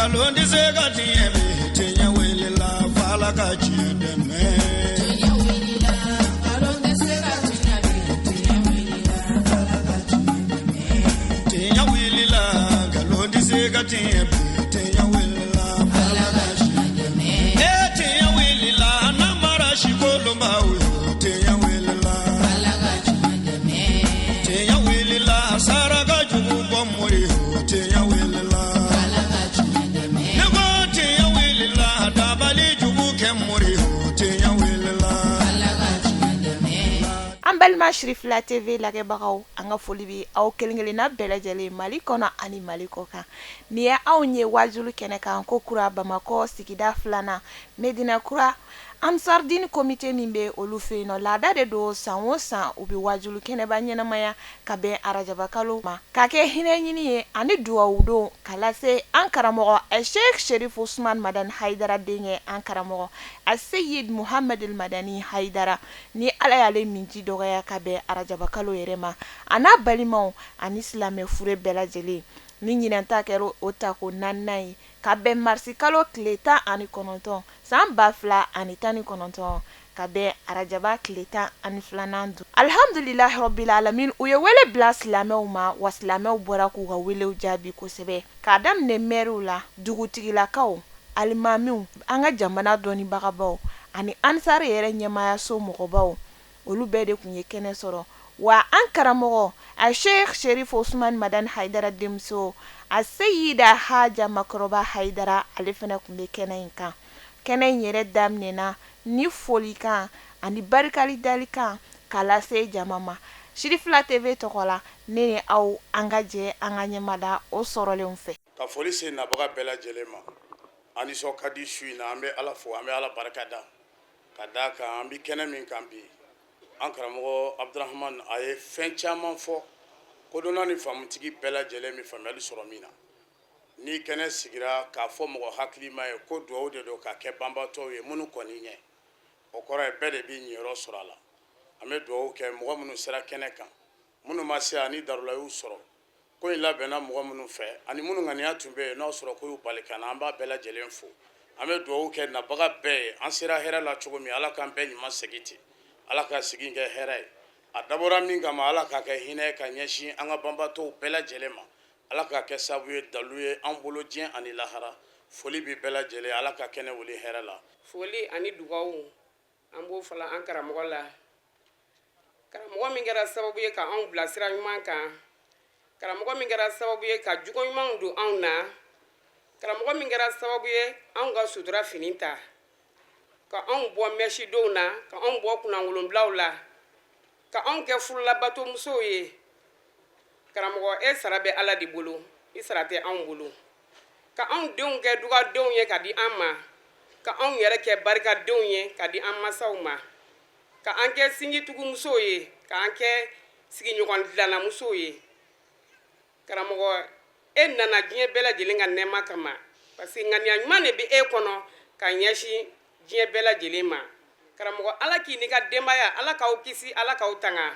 Nkalon tɛ se ka tiɲɛ bi, tiɲɛ wulila f'Ala ka tiɲɛ dɛmɛ. Tiɲɛ wulila, nkalon tɛ se ka tiɲɛ bi, tiɲɛ wulila, Ala ka tiɲɛ dɛmɛ. Tiɲɛ wulila, nkalon tɛ se ka tiɲɛ bi, tiɲɛ wulila f'Ala Ala ka ka tiɲɛ dɛmɛ. E tiɲɛ wulila, namara si kolonbaw yo, tiɲɛ wulila. Ala ka tiɲɛ dɛmɛ. Tiɲɛ wulila, saraka jugu bɔ mori yo, tiɲɛ wulila. Ala ka tiɲɛ dɛmɛ. Ne ko tiɲɛ wulila, dabali jugu kɛ mori yo, tiɲɛ wulila. Ala ka tiɲɛ dɛmɛ. An balima Sirifila TV lajɛbagaw, an ka foli bɛ aw kelen-kelenna bɛɛ lajɛlen Mali kɔnɔ ani Mali kɔ kan. Nin ye anw ye wajulu kɛnɛ kan ko kura Bamakɔ sigida filanan Medina kura Ansardine comité min bɛ olu fɛ yen nɔ, laada de don, san o san u bɛ wajulu kɛnɛba ɲɛnamaya ka bɛn arajaba kalo ma ka kɛ hinɛ ɲini ye ani duwawu don ka lase an karamɔgɔ Sheikh Sherif Usman Madani Hayidara denkɛ, an karamɔgɔ Aseyid Muhamad Madani Hayidara, ni Ala y'ale minji dɔgɔya ka bɛn arajaba kalo yɛrɛ ma, a n'a balimaw ani silamɛ fure bɛɛ lajɛlen. Ni ɲinɛn ta kɛra o tako naaninan ye ka bɛn marisi kalo tile 19 san 2019, ka bɛn arajaba tile 12nan dun. Alihamdulilahi rabbil alamin, u ye wele bila silamɛw ma, wa silamɛw bɔra k'u ka welew jaabi kosɛbɛ, k'a daminɛ mɛriw la, dugutigilakaw, alimamiw, an ka jamana dɔnnibagabaw ani ansari yɛrɛ ɲɛmayaso mɔgɔbaw, olu bɛɛ de tun ye kɛnɛ sɔrɔ. Wa an karamɔgɔ a Sheikh Sherif Usman Madani Hayidara denmuso a Seyida Haja Makɔrɔba Hayidara, ale fana tun bɛ kɛnɛ in kan. Kɛnɛ in yɛrɛ daminɛna ni folikan ani barikali dalikan ka lase jama ma Sirifila TV tɔgɔ la. Ne ni aw, an ka jɛ an ka ɲɛmada o sɔrɔlenw fɛ. Ka foli se nabaga bɛɛ lajɛlen ma. An nisɔn ka di su in na. An bɛ Ala fo, an bɛ Ala barika da ka d'a kan an bɛ kɛnɛ min kan bi. An karamɔgɔ Abdurahman, a ye fɛn caman fɔ, kodɔnna ni faamutigi bɛɛ lajɛlen bɛ faamuyali sɔrɔ min na. Ni kɛnɛ sigira k'a fɔ mɔgɔ hakilima ye ko duwawu de don ka kɛ banbatɔw ye minnu kɔni ɲɛ, o kɔrɔ ye bɛɛ de b'i ɲiyɔrɔ sɔrɔ a la. An bɛ duwawu kɛ mɔgɔ minnu sera kɛnɛ kan, minnu ma se ani darula y'u sɔrɔ, ko in labɛnna mɔgɔ minnu fɛ ani minnu ŋaniya tun bɛ yen n'o sɔrɔ ko y'u bali ka na, an b'a bɛɛ lajɛlen fo. An bɛ duwawu kɛ nabaga bɛɛ ye. An sera hɛrɛ la cogo min, Ala k'an bɛɛ ɲuman segin ten. Ala ka sigi kɛ hɛrɛ ye. A dabɔra min kama, Ala k'a kɛ hinɛ ka ɲɛsin an ka banbatɔw bɛɛ lajɛlen ma. Ala k'a kɛ sababu ye, dalu ye an bolo diɲɛ ani lahara. Foli bɛ bɛɛ lajɛlen. Ala ka kɛnɛ wuli hɛrɛ la. Foli ani dugawu, an b'o fɔla an karamɔgɔ la, karamɔgɔ min kɛra sababu ye ka anw bila sira ɲuman kan, karamɔgɔ min kɛra sababu ye ka jogo ɲumanw don anw na, karamɔgɔ min kɛra sababu ye anw ka sutura fini ta ka anw bɔ mɛsidenw na, ka anw bɔ kunnawolonbilaw la, ka anw kɛ furulabatomusow ye. Karamɔgɔ, e sara bɛ Ala de bolo, i sara tɛ anw bolo. Ka anw denw kɛ dugadenw ye ka di an ma, ka anw yɛrɛ kɛ barikadenw ye ka di an masaw ma, ka an kɛ sinjitugumusow ye, ka an kɛ sigiɲɔgɔn dilannamusow ye. Karamɔgɔ, e nana diɲɛ bɛɛ lajɛlen ka nɛɛma kama, parce que ŋaniya ɲuman de bɛ e kɔnɔ ka ɲɛsin diɲɛ bɛɛ lajɛlen ma. Karamɔgɔ, Ala k'i n'i ka denbaya, Ala k'aw kisi, Ala k'aw tanga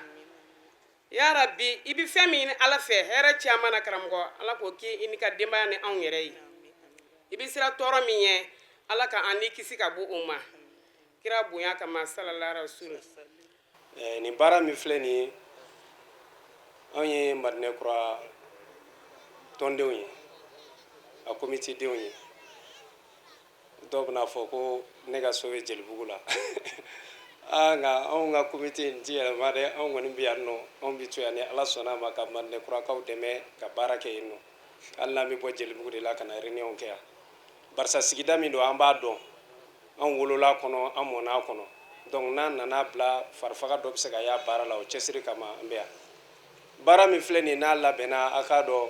yarabi. I bɛ fɛn min ɲini Ala fɛ hɛrɛ caman na, karamɔgɔ, Ala k'o k'i n'i ka denbaya ni anw yɛrɛ ye. I bɛ sira tɔɔrɔ min ɲɛ, Ala ka an ni kisi ka bɔ o ma, kira bonya kama, salala rasul. Nin baara min filɛ nin ye, anw ye Madinɛ kura tɔndenw ye, a komitedenw ye. Dɔw bɛna fɔ ko ne ka so bɛ Jelibugu la. Aa, nka anw ka komite in ti yɛlɛma dɛ. Anw kɔni bɛ yan nɔ, anw bɛ to yan ni Ala sɔnna a ma ka Madinɛ kurakaw dɛmɛ ka baara kɛ yen nɔ, hali n'an bɛ bɔ Jelibugu de la ka na réunion kɛ yan, barisa sigida min don, an b'a dɔn, anw wolola kɔnɔ, an mɔn'a kɔnɔ. Donc n'an nana bila farifaga dɔ bɛ se ka y'a baara la, o cɛsiri kama an bɛ yan. Baara min filɛ nin n'a labɛnna, a k'a dɔn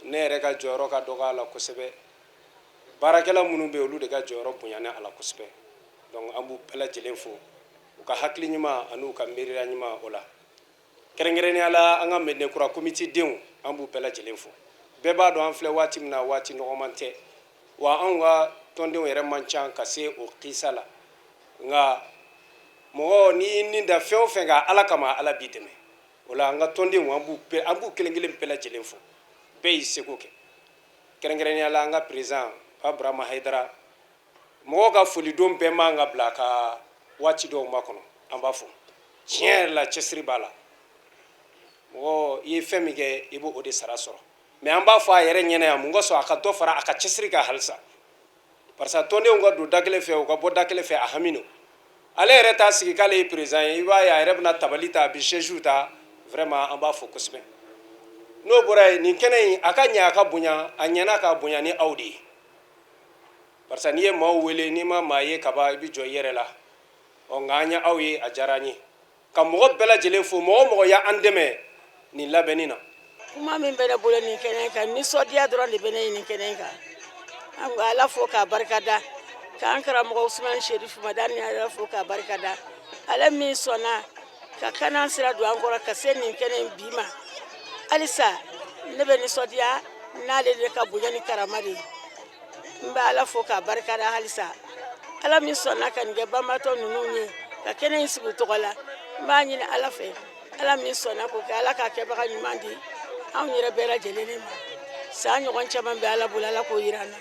ne yɛrɛ ka jɔyɔrɔ ka dɔgɔ a la kosɛbɛ. Baarakɛla minnu bɛ yen, olu de ka jɔyɔrɔ bonyana a la kosɛbɛ. Donc an b'u bɛɛ lajɛlen fo u ka hakili ɲuman ani u ka miiriya ɲuman o la. Kɛrɛnkɛrɛnnenya la, an ka Medinɛ kura komite denw, an b'u bɛɛ lajɛlen fo. Bɛɛ b'a dɔn an filɛ waati min na, waati nɔgɔman tɛ wa. Anw ka tɔndenw yɛrɛ man ca ka se o kisa la, nka mɔgɔ n'i y'i ni da fɛn o fɛn kan Ala kama, Ala b'i dɛmɛ o la. An ka tɔndenw, an b'u kelen kelen bɛɛ lajɛlen fo. Bɛɛ y'i seko kɛ, kɛrɛnkɛrɛnnenya la an ka président. Pa Burama Hayidara, mɔgɔw ka folidon bɛɛ man ka bila ka waati dɔw makɔnɔ. An b'a fɔ tiɲɛ yɛrɛ la, cɛsiri b'a la. Mɔgɔ i ye fɛn min kɛ, i b'o de sara sɔrɔ. Mais an b'a fɔ a yɛrɛ ɲɛna yan, mun ka sɔn a ka dɔ fara a ka cɛsiri kan halisa, parce que tɔndenw ka don da kelen fɛ, u ka bɔ da kelen fɛ, a hami don. Ale yɛrɛ t'a sigi k'ale ye président ye, i b'a ye a yɛrɛ bɛna tabali ta, a bɛ chaise ta. Vraiment, an b'a fɔ kosɛbɛ. N'o bɔra yen, nin kɛnɛ in, a ka ɲɛ, a ka bonya, a ɲɛna k'a bonya ni aw de ye, parce que n'i ye maaw wele, n'i ma maa ye kaban, i bɛ jɔ i yɛrɛ la. Ɔ nka an ye aw ye, a diyara an ye ka mɔgɔ bɛɛ lajɛlen fo, mɔgɔ o mɔgɔ y'an dɛmɛ nin labɛnni na. Kuma min bɛ ne bolo nin kɛnɛ kan, nisɔndiya dɔrɔn de bɛ ne ye nin kɛnɛ kan. An ko Ala fo k'a barikada, k'an karamɔgɔ Usumani Serifu Madani Ala fo k'a barikada, ale min sɔnna ka kanan sira don an kɔrɔ ka se nin kɛnɛ in bi ma. Halisa ne bɛ nisɔndiya n'ale de ka bonya ni karama de ye. N bɛ Ala fo k'a barikada halisa, Ala min sɔnna ka nin kɛ banbaatɔ ninnu ye, ka kɛnɛ in sigi u tɔgɔ la. N b'a ɲini Ala fɛ, Ala min sɔnna k'o kɛ, Ala k'a kɛbaga ɲuman di anw yɛrɛ bɛɛ lajɛlen ma. San ɲɔgɔn caman bɛ Ala bolo, Ala k'o yira an na.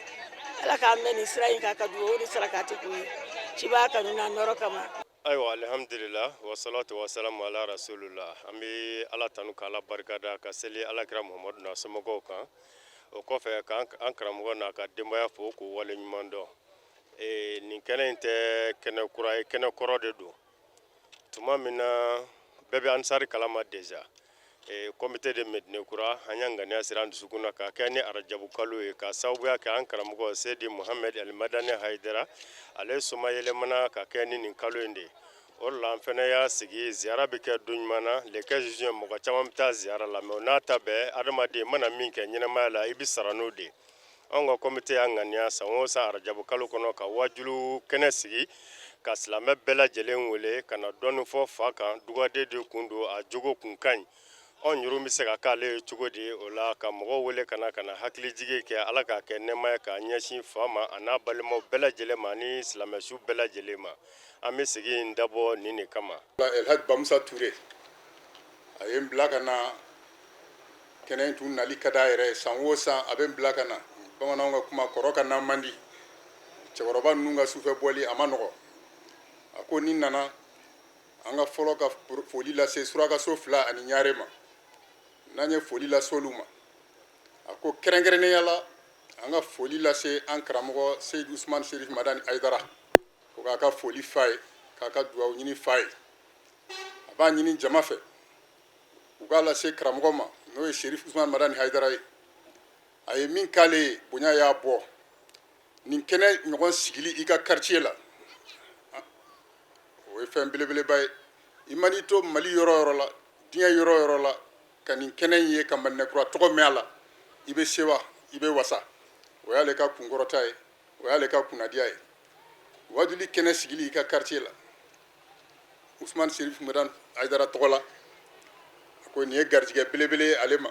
Ala k'an mɛn nin sira in kan, ka dugawu ni sarakati k'u ye cibaa kanu n'a nɔrɔ kama. Ayiwa, alihamdulila, wasalatu wasalamu ala rasulillah. An bɛ Ala tanu k'Ala barikada, ka seli Alakira Muhamadu n'a somɔgɔw kan. O kɔfɛ, k'an karamɔgɔ n'a ka denbaya fo k'u wale ɲuman dɔn. Nin kɛnɛ in tɛ kɛnɛ kura ye, kɛnɛ kɔrɔ de don. Tuma min na bɛɛ bɛ Ansari kalama déjà, comité de Medine Kura, an y'an ŋaniya siri an dusukun na k'a kɛ ni arajabu kalo ye, ka sababuya kɛ an karamɔgɔ Seyidi Muhamɛd Alimadani Hayidara, ale soma yɛlɛmana ka kɛ ni nin kalo in de ye. O de la an fana y'a sigi, ziyara bɛ kɛ don ɲuman na, le 15 juin, mɔgɔ caman bɛ taa ziyara la. Mais o n'a ta bɛɛ, adamaden mana min kɛ ɲɛnamaya la, i bɛ sara n'o de ye. Anw ka comité y'a ŋaniya san o san arajabu kalo kɔnɔ ka wajulu kɛnɛ sigi, ka silamɛ bɛɛ lajɛlen wele ka na dɔɔni fɔ fa kan. Dugaden de kun don, a jogo kun ka ɲi. Anw yɛrɛ bɛ se ka k'ale ye cogo di? O la ka mɔgɔw wele ka na ka na hakilijigi kɛ. Ala k'a kɛ nɛɛma ye k'a ɲɛsin fa ma, a n'a balimaw bɛɛ lajɛlen ma, ani silamɛsu bɛɛ lajɛlen ma. An bɛ sigi in dabɔ nin de kama. Elhaji Bamusa Ture, a ye n bila ka na kɛnɛ in tun nali ka d'a yɛrɛ ye. San o san a bɛ n bila ka na. Bamananw ka kuma, kɔrɔ ka na man di, cɛkɔrɔba ninnu ka sufɛ bɔli a ma nɔgɔ. A ko ni nana, an ka fɔlɔ ka foli lase surakaso fila ani ɲare ma. N'an ye foli lase olu ma, a ko kɛrɛnkɛrɛnnenya la, an ka foli lase an karamɔgɔ Seyidu Usumani Serif Madani Ayidara, ko k'a ka foli fa ye, k'a ka dugawu ɲini fa ye. A b'a ɲini jama fɛ, u k'a lase karamɔgɔ ma, n'o ye Serif Usumani Madani Hayidara ye. A ye min k'ale ye, bonya y'a bɔ. Nin kɛnɛ ɲɔgɔn sigili i ka quartier la, o ye fɛn belebeleba ye. I man'i to Mali yɔrɔ yɔrɔ la, diɲɛ yɔrɔ yɔrɔ la, ka nin kɛnɛ in ye, ka Madinɛkura tɔgɔ mɛn a la, i bɛ sewa, i bɛ wasa. O y'ale ka kunkɔrɔta ye, o y'ale ka kunnadiya ye. Wajuli kɛnɛ sigili i ka quartier la Usumani Serif Madani Hayidara tɔgɔ la, a ko nin ye garijɛgɛ belebele ye ale ma,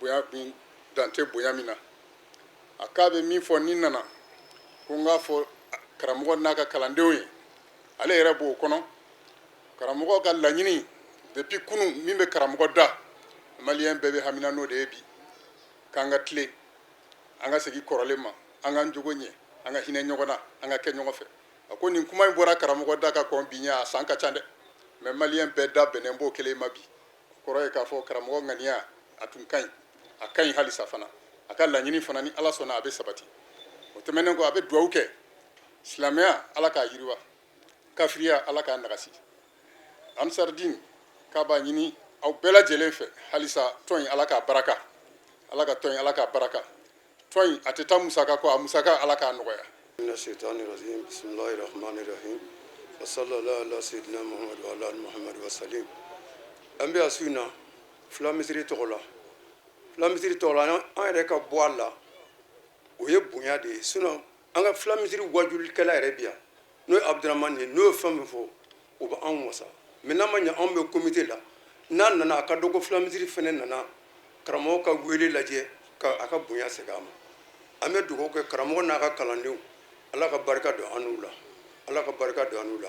bonya min dan tɛ bonya min na. A k'a bɛ min fɔ ni nana, ko n k'a fɔ karamɔgɔ n'a ka kalandenw ye, ale yɛrɛ b'o kɔnɔ. Karamɔgɔ ka laɲini depuis kunun min bɛ karamɔgɔ da, maliyɛn bɛɛ bɛ hamina n'o de ye bi, k'an ka tilen, an ka segin kɔrɔlen ma, an k'an jogo ɲɛ, an ka hinɛ ɲɔgɔn na, an ka kɛ ɲɔgɔn fɛ. A ko nin kuma in bɔra karamɔgɔ da ka kɔn bi ɲɛ, a san ka ca dɛ, mais maliyɛn bɛɛ da bɛnnen b'o kelen ma bi. O kɔrɔ ye k'a fɔ karamɔgɔ ŋaniya a tun ka ɲi, a ka ɲi halisa fana. A ka laɲini fana, ni Ala sɔnna, a bɛ sabati. O tɛmɛnen kɔ, a bɛ dugawu kɛ silamɛya, Ala k'a yiriwa, kafiriya, Ala k'a nagasi. Ansardin k'a b'a ɲini aw bɛɛ lajɛlen fɛ halisa, tɔn in, Ala k'a baraka, Ala ka tɔn in, Ala k'a baraka. Tɔn in, a tɛ taa musaka kɔ, a musaka, Ala k'a nɔgɔya. Mina shaitani rajim, bisimilahi rahmani rahim, wa sallallahu ala sayyidina Muhammad wa ala ali Muhammad wa salim. An bɛ yan su in na fila misiri tɔgɔ la, fila misiri tɔgɔ la, an yɛrɛ ka bɔ a la, o ye bonya de ye. Sinon an ka fila misiri wajulikɛla yɛrɛ bi yan, n'o ye Abudramani ye, n'o ye fɛn min fɔ, o bɛ anw wasa. Mais n'a ma ɲɛ, anw bɛ comité la, n'a nana, a ka dɔn ko fila misiri fɛnɛ nana karamɔgɔ ka wele lajɛ, ka a ka bonya segin a ma. An bɛ dugawu kɛ karamɔgɔ n'a ka kalandenw, Ala ka barika don an n'u la, Ala ka barika don an n'u la.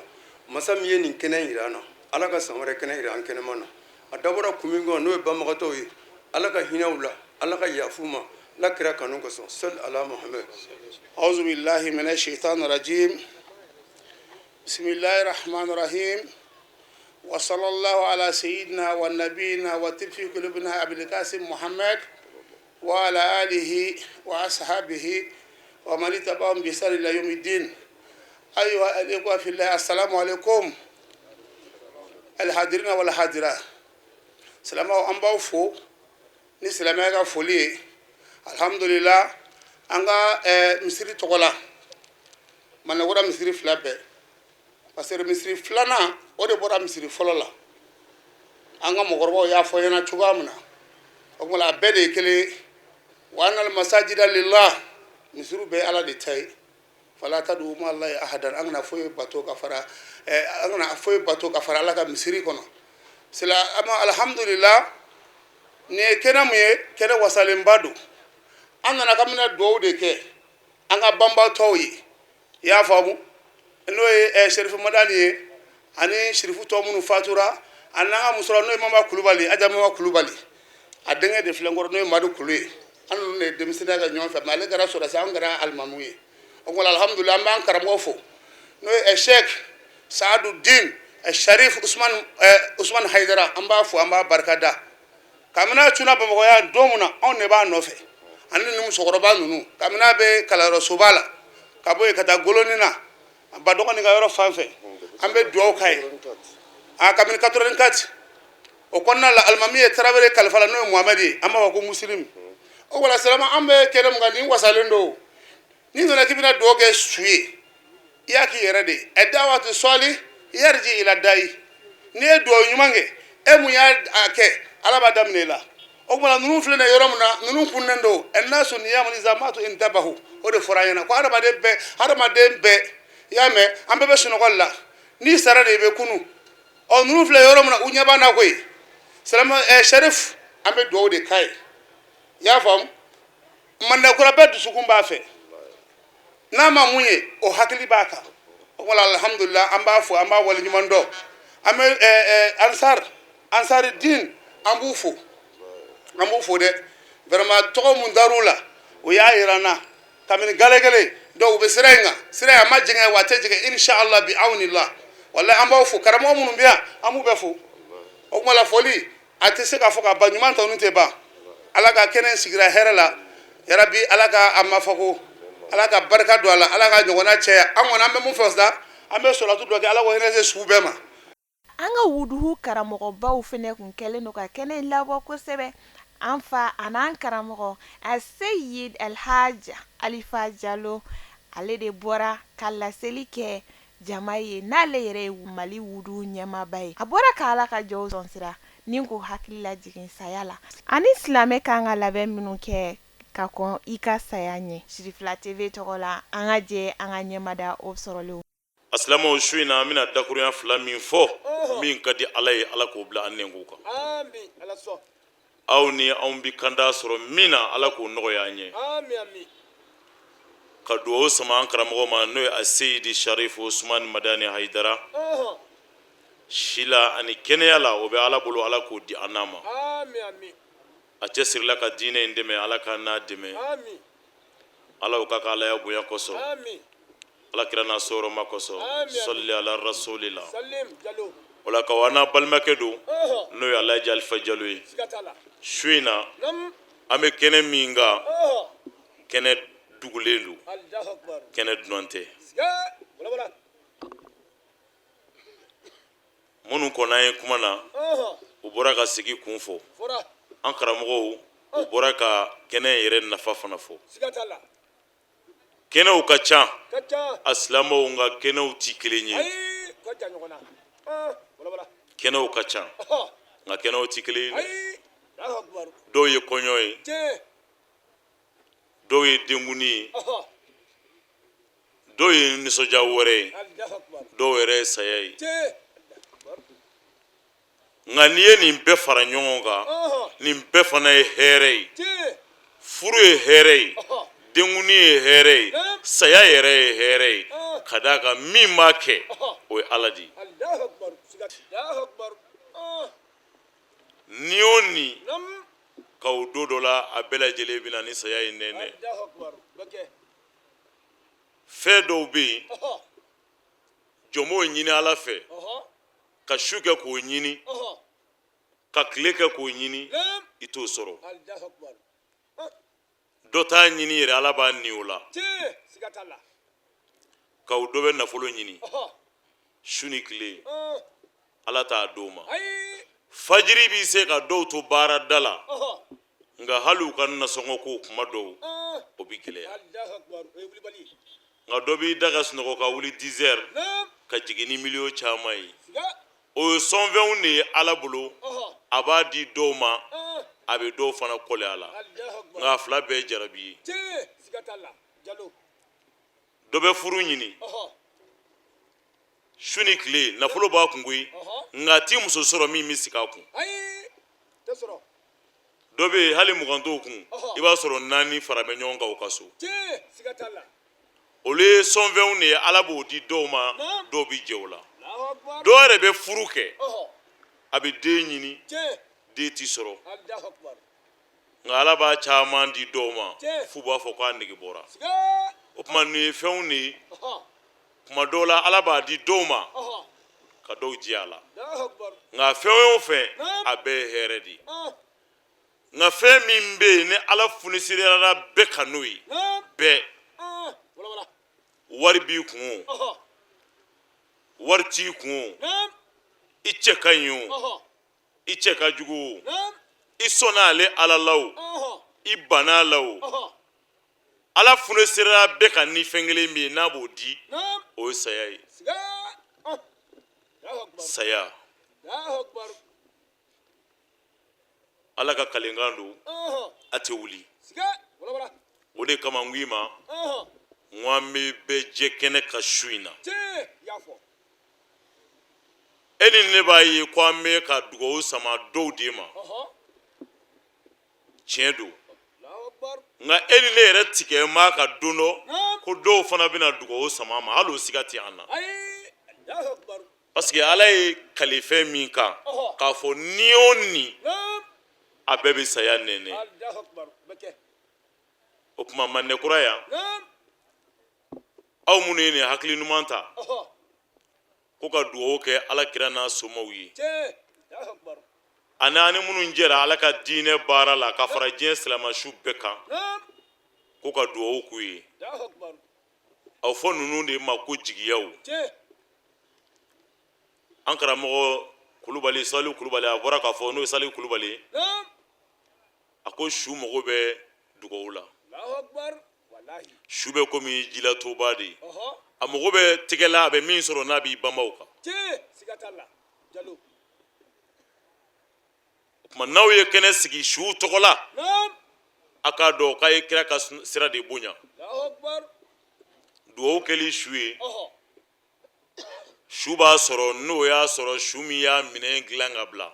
Masa min ye nin kɛnɛ yira an na, Ala ka san wɛrɛ kɛnɛ yira an kɛnɛma na. A dabɔra kun min kɔnɔ, n'o ye banbagatɔw ye, Ala ka hinɛ u la, Ala ka yafa u ma. Ala kira kanu kosɔn. Sali ala Muhammed. أعوذ بالله من الشيطان الرجيم. بسم الله الرحمن الرحيم، وصلى الله على سيدنا ونبينا وطب في قلوبنا أبي القاسم محمد وعلى آله وأصحابه ومن اتبعهم بإحسان إلى يوم الدين. أيها الإخوة في الله، السلام عليكم الحاضرين والحاضرات. Silamɛw, an b'aw fo ni silamɛya ka foli ye. Alhamdulillah, an ka misiri tɔgɔ la, Manakura misiri fila bɛɛ, parce que misiri filanan o de bɔra misiri fɔlɔ la. An ka mɔgɔkɔrɔbaw y'a fɔ ɲɛna cogoya min na, o tuma a bɛɛ de ye kelen ye. Wa anal masajida lillah, misiriw bɛɛ Ala de ta ye. Fala tadu ma Allahi ahadan, an kana foyi bato ka fara an kana foyi bato ka fara Ala ka misiri kɔnɔ. Sila ama, alhamdulillah, nin ye kɛnɛ mun ye, kɛnɛ wasalenba don. An nana ka bɛna dugawu de kɛ an ka banbatɔw ye, i y'a faamu, n'o ye Serifu Madani ye ani Serifu tɔ minnu fatura, ani n'an ka musokɔrɔba n'o ye Mama Kulubali, Aja Mama Kulubali, a denkɛ de filɛ n kɔrɔ, n'o ye Madu Kulu ye. An ninnu de ye denmisɛnninya kɛ ɲɔgɔn fɛ, mais ale kɛra sɔrɔdasi, an kɛra alimamiw ye. O tuma alhamdulilah, an b'an karamɔgɔ fo, n'o ye Sheikh Saadu Din Sharif Usman, Usman Hayidara. An b'a fo, an b'a barika da. Kabini a cunna Bamakɔ yan don min na, anw de b'a nɔfɛ ani ni musokɔrɔba ninnu. Kabini a bɛ kalanyɔrɔsoba la, ka bɔ yen ka taa Golonin na, ba dɔgɔnin ka yɔrɔ fan fɛ, an bɛ dugawu k'a ye. A kabini 84 o kɔnɔna la, alimami ye Tarawele kalifa la, n'o ye Muhamɛdi ye, an b'a fɔ ko Musilimu. O wala silama, an bɛ kɛnɛ min kan nin wasalen don. N'i nana k'i bɛna dugawu kɛ su ye, i y'a k'i yɛrɛ de ye. Ɛ dawatu sɔli yarji ila dayi, n'i ye dugawu ɲuman kɛ, e mun y'a kɛ, Ala b'a daminɛ i la. O tuma ninnu filɛ nin ye yɔrɔ min na, ninnu kunnen don. Ɛ nasu niyamun iza matu intabahu, o de fɔra an ɲɛna ko hadamaden bɛɛ, hadamaden bɛɛ, i y'a mɛn, an bɛɛ bɛ sunɔgɔ la, n'i sara de i bɛ kunu. Ɔ ninnu filɛ yɔrɔ min na, u ɲɛ b'an na koyi. Silama ɛ Sharif, an bɛ dugawu de k'a ye, i y'a faamu. Mandakura bɛɛ dusukun b'a fɛ, n'a ma mun ye, o hakili b'a kan. O kuma alhamdulillah, an b'a fo, an b'a waleɲuman dɔn. An bɛ ansar, ansari din, an b'u fo, an b'u fo dɛ. Vraiment, tɔgɔ mun dar'u la, o y'a yira n na kabini galɛgɛlɛ. Donc u bɛ sira in kan, sira in a ma jɛngɛ wa a tɛ jɛngɛ, inshallah bi awnillah. Wallahi, an b'aw fo. Karamɔgɔ minnu bɛ yan, an b'u bɛɛ fo. O kuma la, foli a tɛ se ka fɔ ka ban, ɲuman tɔnu tɛ ban. Ala ka kɛnɛ sigira hɛrɛ la yarabi, Ala ka a mafako, Ala ka barika don a la, Ala ka ɲɔgɔnna caya. An kɔni, an bɛ mun fɔ sa, an bɛ sɔlatu dɔ kɛ, Ala ko hinɛ se su bɛɛ ma. An ka wuduhu karamɔgɔbaw fɛnɛ kun kɛlen don ka kɛnɛ in labɔ kosɛbɛ. An fa an'an karamɔgɔ Aseyid Alhaji Alifa Jalo, ale de bɔra ka laseli kɛ jama ye, n'ale yɛrɛ ye Mali wudu ɲɛmaaba ye. A bɔra ka Ala ka jɔnw sɔnsira ni k'u hakili lajigin saya la ani silamɛ kan ka labɛn minnu kɛ ka kɔn i ka saya ɲɛ. Sirifila TV tɔgɔ la, an ka jɛ an ka ɲɛmada o sɔrɔlenw. A silamɛw, su in na an bɛna dakurunya fila min fɔ, min ka di Ala ye, Ala k'o bila an nɛnkun kan. Aw ni anw bɛ kanda sɔrɔ min na, Ala k'o nɔgɔya an ye. Ka dugawu sama an karamɔgɔ ma, n'o ye Aseyidi Sharifu Usumani Madani Hayidara. Si la ani kɛnɛya la, o bɛ Ala bolo, Ala k'o di an n'a ma. A cɛsirila ka diinɛ in dɛmɛ, Ala k'an n'a dɛmɛ. Ala o ka kɛ Alaya bonya kosɔn, Ala kira n'a sɔrɔma kosɔn. Sɔli ala rasulila. O la ka an n'a balimakɛ don, n'o ye Alaji Alifa Jalo ye. Su in na, an bɛ kɛnɛ min kan, kɛnɛ dugulen don, kɛnɛ dunan tɛ. Minnu kɔnna an ye kuma na, u bɔra ka sigi kun fɔ. An karamɔgɔw, u bɔra ka kɛnɛ yɛrɛ nafa fana fɔ. Kɛnɛw ka ca a silamɛw, nka kɛnɛw tɛ kelen ye. Kɛnɛw ka ca, nka kɛnɛw tɛ kelen ye. Dɔw ye kɔɲɔ ye, dɔw ye denkundi ye, dɔw ye nisɔndiya wɛrɛ ye, dɔw yɛrɛ ye saya ye. Nka n'i ye nin bɛɛ fara ɲɔgɔn kan, nin bɛɛ fana ye hɛrɛ ye. Furu ye hɛrɛ ye, denkundi ye hɛrɛ ye, saya yɛrɛ ye hɛrɛ ye, ka d'a kan min b'a kɛ, o ye Ala de ye. Ni o ni Ka o don dɔ la a bɛɛ lajɛlen bɛ na ni saya ye nɛnɛ. Fɛn dɔw bɛ yen, jɔn b'o ɲini Ala fɛ, ka su kɛ k'o ɲini, ka tile kɛ k'o ɲini, i t'o sɔrɔ. Dɔ t'a ɲini yɛrɛ, Ala b'a ni o la. Ka o dɔ bɛ nafolo ɲini su ni tile, Ala t'a d'o ma. Fajiri bɛ se ka dɔw to baarada la, nka hali u ka nasɔngɔ ko kuma dɔw o bɛ gɛlɛya. Nka dɔ b'i da ka sunɔgɔ ka wuli 10 heures ka jigin ni miliyɔn caman ye. O ye sɔnfɛnw de ye Ala bolo, a b'a di dɔw ma, a bɛ dɔw fana kɔlɛ a la, nka a fila bɛɛ ye jarabi ye. Dɔ bɛ furu ɲini su ni tile, nafolo b'a kun koyi, nka a ti muso sɔrɔ min bɛ sigi a kun. Dɔ bɛ yen, hali 20 t'o kun, i b'a sɔrɔ naani fara bɛ ɲɔgɔn kan o ka so. Olu ye sɔnfɛnw de ye, Ala b'o di dɔw ma, dɔw bɛ jɛ o la. Dɔw yɛrɛ bɛ furu kɛ, a bɛ den ɲini, den ti sɔrɔ, nka Ala b'a caman di dɔw ma f'u b'a fɔ k'a nege bɔra. O tuma nin ye fɛnw de ye, tuma dɔw la Ala b'a di dɔw ma ka dɔw jɛ a la, nka fɛn o fɛn a bɛɛ ye hɛrɛ de ye. Nka fɛn min bɛ yen ni Ala funisiriyara bɛɛ kan n'o ye, bɛɛ wari b'i kun o, wari t'i kun o, i cɛ ka ɲi o, i cɛ ka jugu o, i sɔnna ale Ala la o, i banna a la o, Ala funisiriyara bɛɛ kan ni fɛn kelen min ye n'a b'o di, o ye saya ye. Saya, Ala ka kalenkan don, a tɛ wuli. O de kama n ko i ma, n ko an bɛ bɛɛ jɛ kɛnɛ kan su in na. E ni ne b'a ye ko an bɛ ka dugawu sama dɔw de ma, tiɲɛ don, nka e ni ne yɛrɛ tigɛ maa ka don dɔ ko dɔw fana bɛna dugawu sama ma, hali o siga tɛ an na, parce que Ala ye kalifɛn min kan k'a fɔ ni o ni a bɛɛ bɛ saya nɛnɛ. O tuma Madinɛkura yan, aw minnu ye nin hakili ɲuman ta ko ka dugawu kɛ Ala kira n'a somaw ye, ani ani minnu jɛra Ala ka diinɛ baara la ka fara diɲɛ silamɛsu bɛɛ kan, ko ka dugawu k'u ye, aw fɔ ninnu de ma ko jigiyaw. An karamɔgɔ Kulubali, Saliu Kulubali, a bɔra k'a fɔ, n'o ye Saliu Kulubali ye, a ko su mago bɛ dugawu la. Su bɛ komi jilatoba de ye, a mago bɛ tigɛ la, a bɛ min sɔrɔ n'a b'i banba o kan. O tuma n'aw ye kɛnɛ sigi suw tɔgɔ la, a k'a dɔn k'a ye kira ka sira de bonya. Dugawu kɛli su ye, su b'a sɔrɔ n'o y'a sɔrɔ su min y'a minɛ dilan ka bila,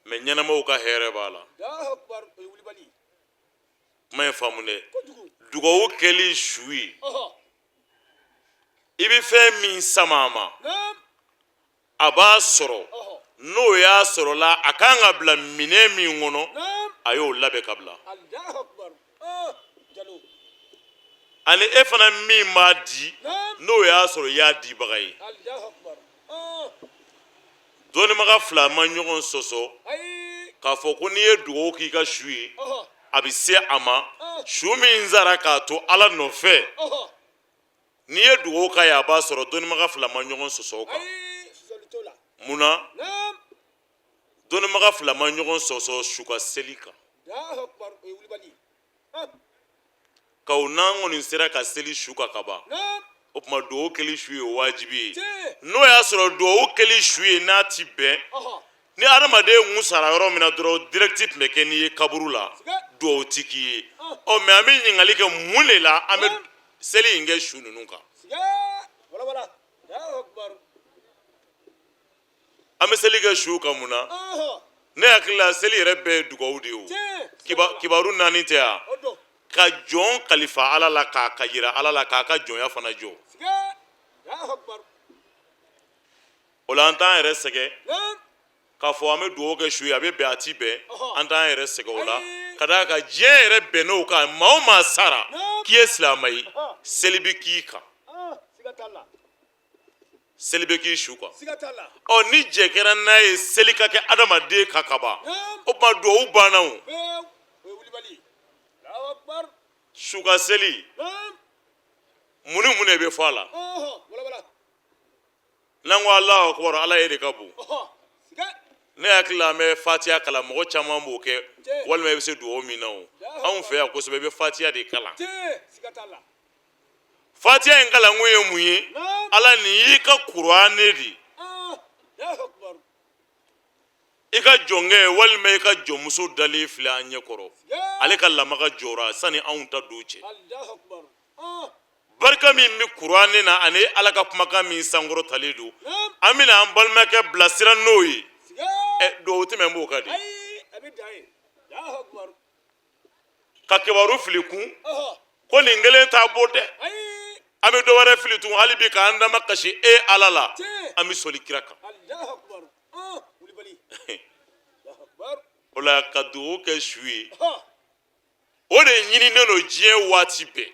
mais ɲɛnamaw ka hɛrɛ b'a la. Kuma in faamu dɛ. Dugawu kɛli su ye, i bɛ fɛn min sama a ma, a b'a sɔrɔ n'o y'a sɔrɔ la a kan ka bila minɛn min kɔnɔ, a y'o labɛn ka bila. Ani e fana min b'a di, n'o y'a sɔrɔ i y'a dibaga ye. Dɔnnibaga fila ma ɲɔgɔn sɔsɔ k'a fɔ ko n'i ye dugawu k'i ka su ye, a bɛ se a ma. Su min sara k'a to Ala nɔfɛ, n'i ye dugawu k'a ye, a b'a sɔrɔ. Dɔnnibaga fila ma ɲɔgɔn sɔsɔ o kan. Mun na dɔnnibaga fila ma ɲɔgɔn sɔsɔ su ka seli kan? Ka n'an kɔni sera ka seli su kan ka ban, o tuma dugawu kɛli su ye wajibi ye. N'o y'a sɔrɔ dugawu kɛli su ye n'a ti bɛn ni adamaden kun sara yɔrɔ min na dɔrɔn, direct tun bɛ kɛ n'i ye kaburu la, dugawu ti k'i ye. Ɔ mais an bɛ ɲininkali kɛ, mun de la an bɛ seli in kɛ su ninnu kan? An bɛ seli kɛ su kan mun na? Ne hakili la, seli yɛrɛ bɛɛ ye dugawu de ye. O kibaru naani tɛ yan, ka jɔn kalifa Ala la, k'a ka yira Ala la, k'a ka jɔnya fana jɔ. O la an t'an yɛrɛ sɛgɛn. K'a fɔ an bɛ dugawu kɛ su ye, a bɛ bɛn, a ti bɛn, an t'an yɛrɛ sɛgɛn o la, ka d'a kan diɲɛ yɛrɛ bɛnn'o kan. Maa o maa sara k'i ye silamɛ ye, seli bɛ k'i kan, seli bɛ k'i su kan. Ɔ, ni jɛ kɛra n'a ye seli ka kɛ adamaden kan ka ban, o tuma dugawu banna. O su ka seli, mun ni mun de bɛ fɔ a la? N'an ko Alahu akubaru, Ala ye de ka bon. Ne hakili la, an bɛ fatiya kalan, mɔgɔ caman b'o kɛ, walima i bɛ se dugawu min na. O anw fɛ yan kosɛbɛ, i bɛ fatiya de kalan. Fatiya in kalankun ye mun ye? Ala, nin y'i ka kuranɛ de, i ka jɔnkɛ walima i ka jɔnmuso dalen filɛ an ɲɛ kɔrɔ, ale ka lamaga jɔra sani anw ta don cɛ. Barika min bɛ kuranɛ na ani Ala ka kumakan min sankɔrɔtalen don, an bɛna an balimakɛ bilasira n'o ye. Ɛ, dugawu tɛmɛ b'o kan de ka kibaru fili kun ko nin kelen t'a bɔ dɛ, an bɛ dɔ wɛrɛ fili tun hali bi k'an dama kasi e Ala la, an bɛ sɔli kira kan. O la, ka dugawu kɛ su ye, o de ɲininen don diɲɛ waati bɛɛ.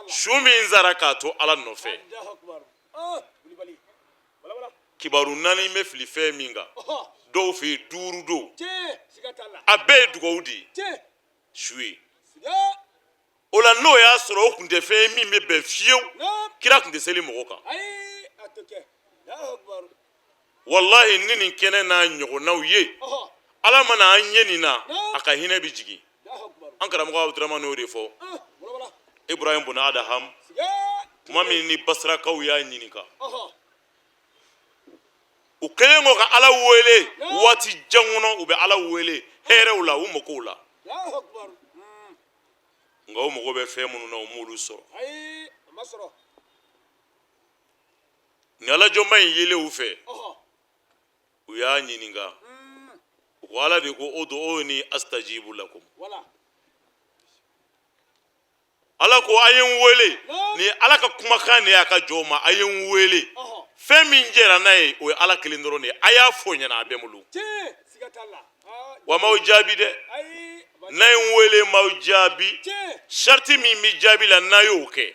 Su min sara k'a to Ala nɔfɛ, kibaru naani bɛ fili fɛn min kan, dɔw fɛ yen duuru don, a bɛɛ ye dugawu de ye su ye. O la, n'o y'a sɔrɔ o tun tɛ fɛn ye min bɛ bɛn fiyewu, kira tun tɛ seli mɔgɔ kan. Walahi, ni nin kɛnɛ n'a ɲɔgɔnnaw ye, Ala mana an ye nin na, a ka hinɛ bɛ jigin. An karamɔgɔ Abudramani y'o de fɔ. Ibrahim bun Adaham, tuma min ni Basirakaw y'a ɲininka, u kɛlen kɔ ka Ala wele waati jan kɔnɔ, u bɛ Ala wele hɛrɛw la, u makow la, nka u mago bɛ fɛn minnu na, u m'olu sɔrɔ. Ni alajɔnba in yelen u fɛ, u y'a ɲininka, u ko Ala de ko uduuni astajibu lakum. Ala ko a ye n wele. Ni Ala ka kumakan de y'a ka jɔnw ma, a ye n wele. Fɛn min jɛra n'a ye, o ye Ala kelen dɔrɔn de ye. A y'a fɔ ɲɛna, a bɛ n bolo. Wa m'aw jaabi dɛ, n'a ye n wele, m'aw jaabi. Sariti min bɛ jaabi la, n'a y'o kɛ,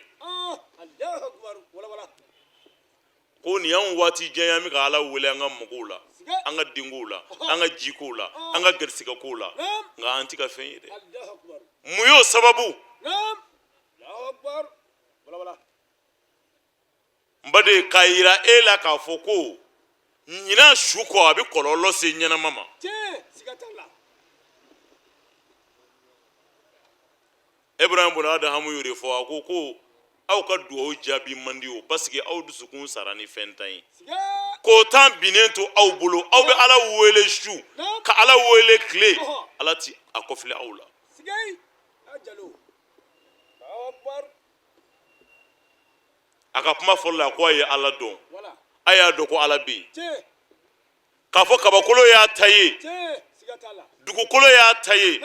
ko nin y'anw waati jan ye, an bɛ ka Ala wele an ka magow la, an ka denkow la, an ka jikow la, an ka garisigɛkow la, nka an tɛ ka fɛn ye dɛ. Mun y'o sababu? N baden, k'a yira e la k'a fɔ ko ɲinan su kɔ, a bɛ kɔlɔlɔ se ɲɛnama ma. Ibrahim bun Adahamu y'o de fɔ. A ko ko aw ka dugawu jaabi man di o, parce que aw dusukun sara ni fɛn tan ye, k'o tan binnen to aw bolo. Aw bɛ Ala wele su, ka Ala wele tile, Ala ti a kɔfilɛ aw la. A ka kuma fɔlɔ la, ko a ye Ala dɔn, a y'a dɔn ko Ala bɛ yen, k'a fɔ kabakolo y'a ta ye, dugukolo y'a ta ye,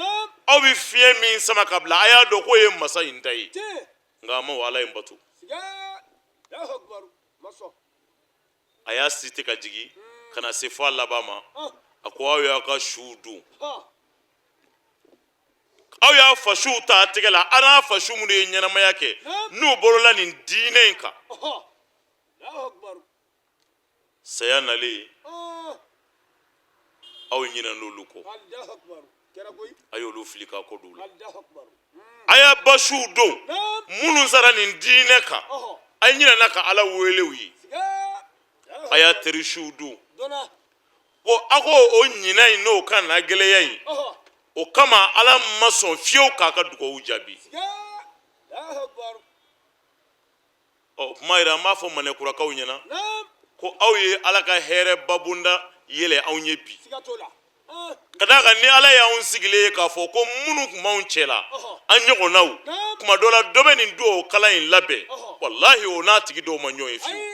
aw bɛ fiɲɛ min sama ka bila, a y'a dɔn k'o ye masa in ta ye, nka a ma o Ala in bato. A y'a cité ka jigin ka na se fo a laban ma. A ko aw y'a ka suw dun, aw y'a fasiw ta a tɛgɛ la, a n'a fasiw minnu ye ɲɛnamaya kɛ, n'u bolola nin diinɛ in kan, saya nalen, aw ɲinɛn'olu kɔ, a y'olu fili k'a kɔ don u la. A y'a basiw don minnu sara nin diinɛ kan, a ɲinɛna ka Ala wele u ye. A y'a terisiw don ko a ko o ɲinɛ in n'o ka na gɛlɛya in, o kama Ala ma sɔn fiyewu k'a ka dugawu jaabi. Ɔ, kuma yɛrɛ, an b'a fɔ Manɛkurakaw ɲɛna ko aw ye Ala ka hɛrɛ babonda yɛlɛ anw ye bi, ka d'a kan ni Ala y'anw sigilen ye k'a fɔ ko minnu tun b'anw cɛ la, an ɲɔgɔnnaw, tuma dɔ la dɔ bɛ nin dugawu kalan in labɛn, walahi, o n'a tigi dɔw ma ɲɔgɔn ye fiyewu.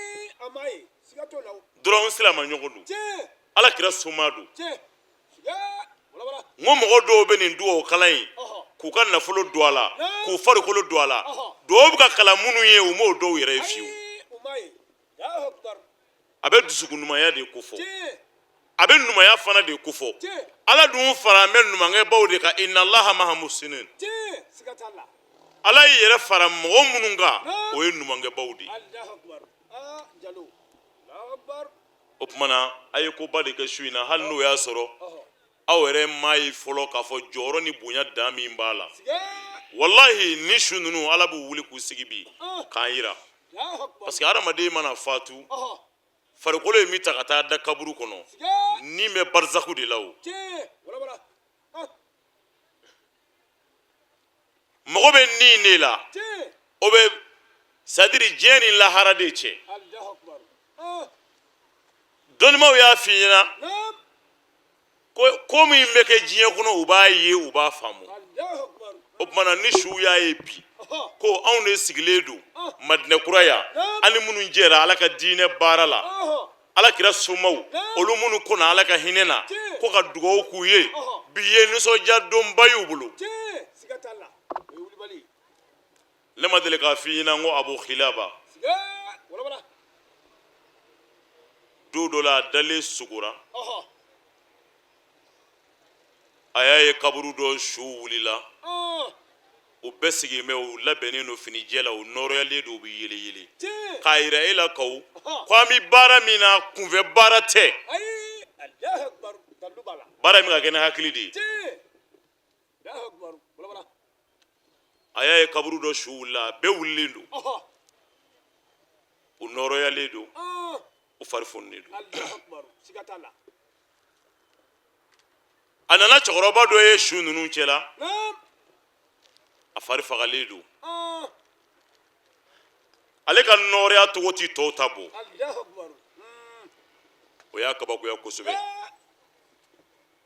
Dɔrɔn silama ɲɔgɔn don, Ala kira soma don. N ko mɔgɔ dɔw bɛ nin dugawu kalan in k'u ka nafolo don a la, k'u farikolo don a la, dugawu bɛ ka kalan minnu ye, u m'o dɔw yɛrɛ ye fiyewu. A bɛ dusukun ɲumanya de kofɔ. A bɛ ɲumanya fana de kofɔ. Ala dun fara an bɛ ɲumankɛbaw de kan, inna allaha maha muhsinin. Ala y'i yɛrɛ fara mɔgɔ minnu kan, o ye ɲumankɛbaw de ye. O tuma na a ye koba de kɛ su in na, hali n'o y'a sɔrɔ aw yɛrɛ m'a ye fɔlɔ k'a fɔ jɔyɔrɔ ni bonya dan min b'a la. Walahi, ni su ninnu, Ala b'u wuli k'u sigi bi k'an yira, parce que hadamaden mana fatu, farikolo in bɛ ta ka taa da kaburu kɔnɔ, ni bɛ barizaku de la. O mago bɛ ni de la, o bɛ c'est-à-dire diɲɛ ni lahara de cɛ. Dɔnnibaw y'a f'i ɲɛna ko ko min bɛ kɛ diɲɛ kɔnɔ, u b'a ye, u b'a faamu. O tuma na ni suw y'a ye bi ko anw de sigilen don Madinɛ kura yan, an ni minnu jɛra Ala ka diinɛ baara la, Ala kira somaw, olu minnu kɔnna Ala ka hinɛ na, ko ka dugawu k'u ye, bi ye nisɔndiya donba y'u bolo. Ne ma deli k'a f'i ɲɛna ko Abu Khilaba, don dɔ la, a dalen sugora, a y'a ye kaburu dɔ su wulila, u bɛɛ sigilen bɛ, u labɛnnen don finijɛ la, u nɔrɔyalen don, u bɛ yele yele, k'a yira e la kaw ko an bɛ baara min na, kunfɛ baara tɛ, baara min ka kɛ ni hakili de ye. A y'a ye kaburu dɔ su wulila, a bɛɛ wulilen don, u nɔrɔyalen don, u fari foninen don. A nana cɛkɔrɔba dɔ ye su ninnu cɛla, a fari fagalen don, ale ka nɔrɔya cogo ti tɔw ta bɔ. O y'a kabakoya kosɛbɛ.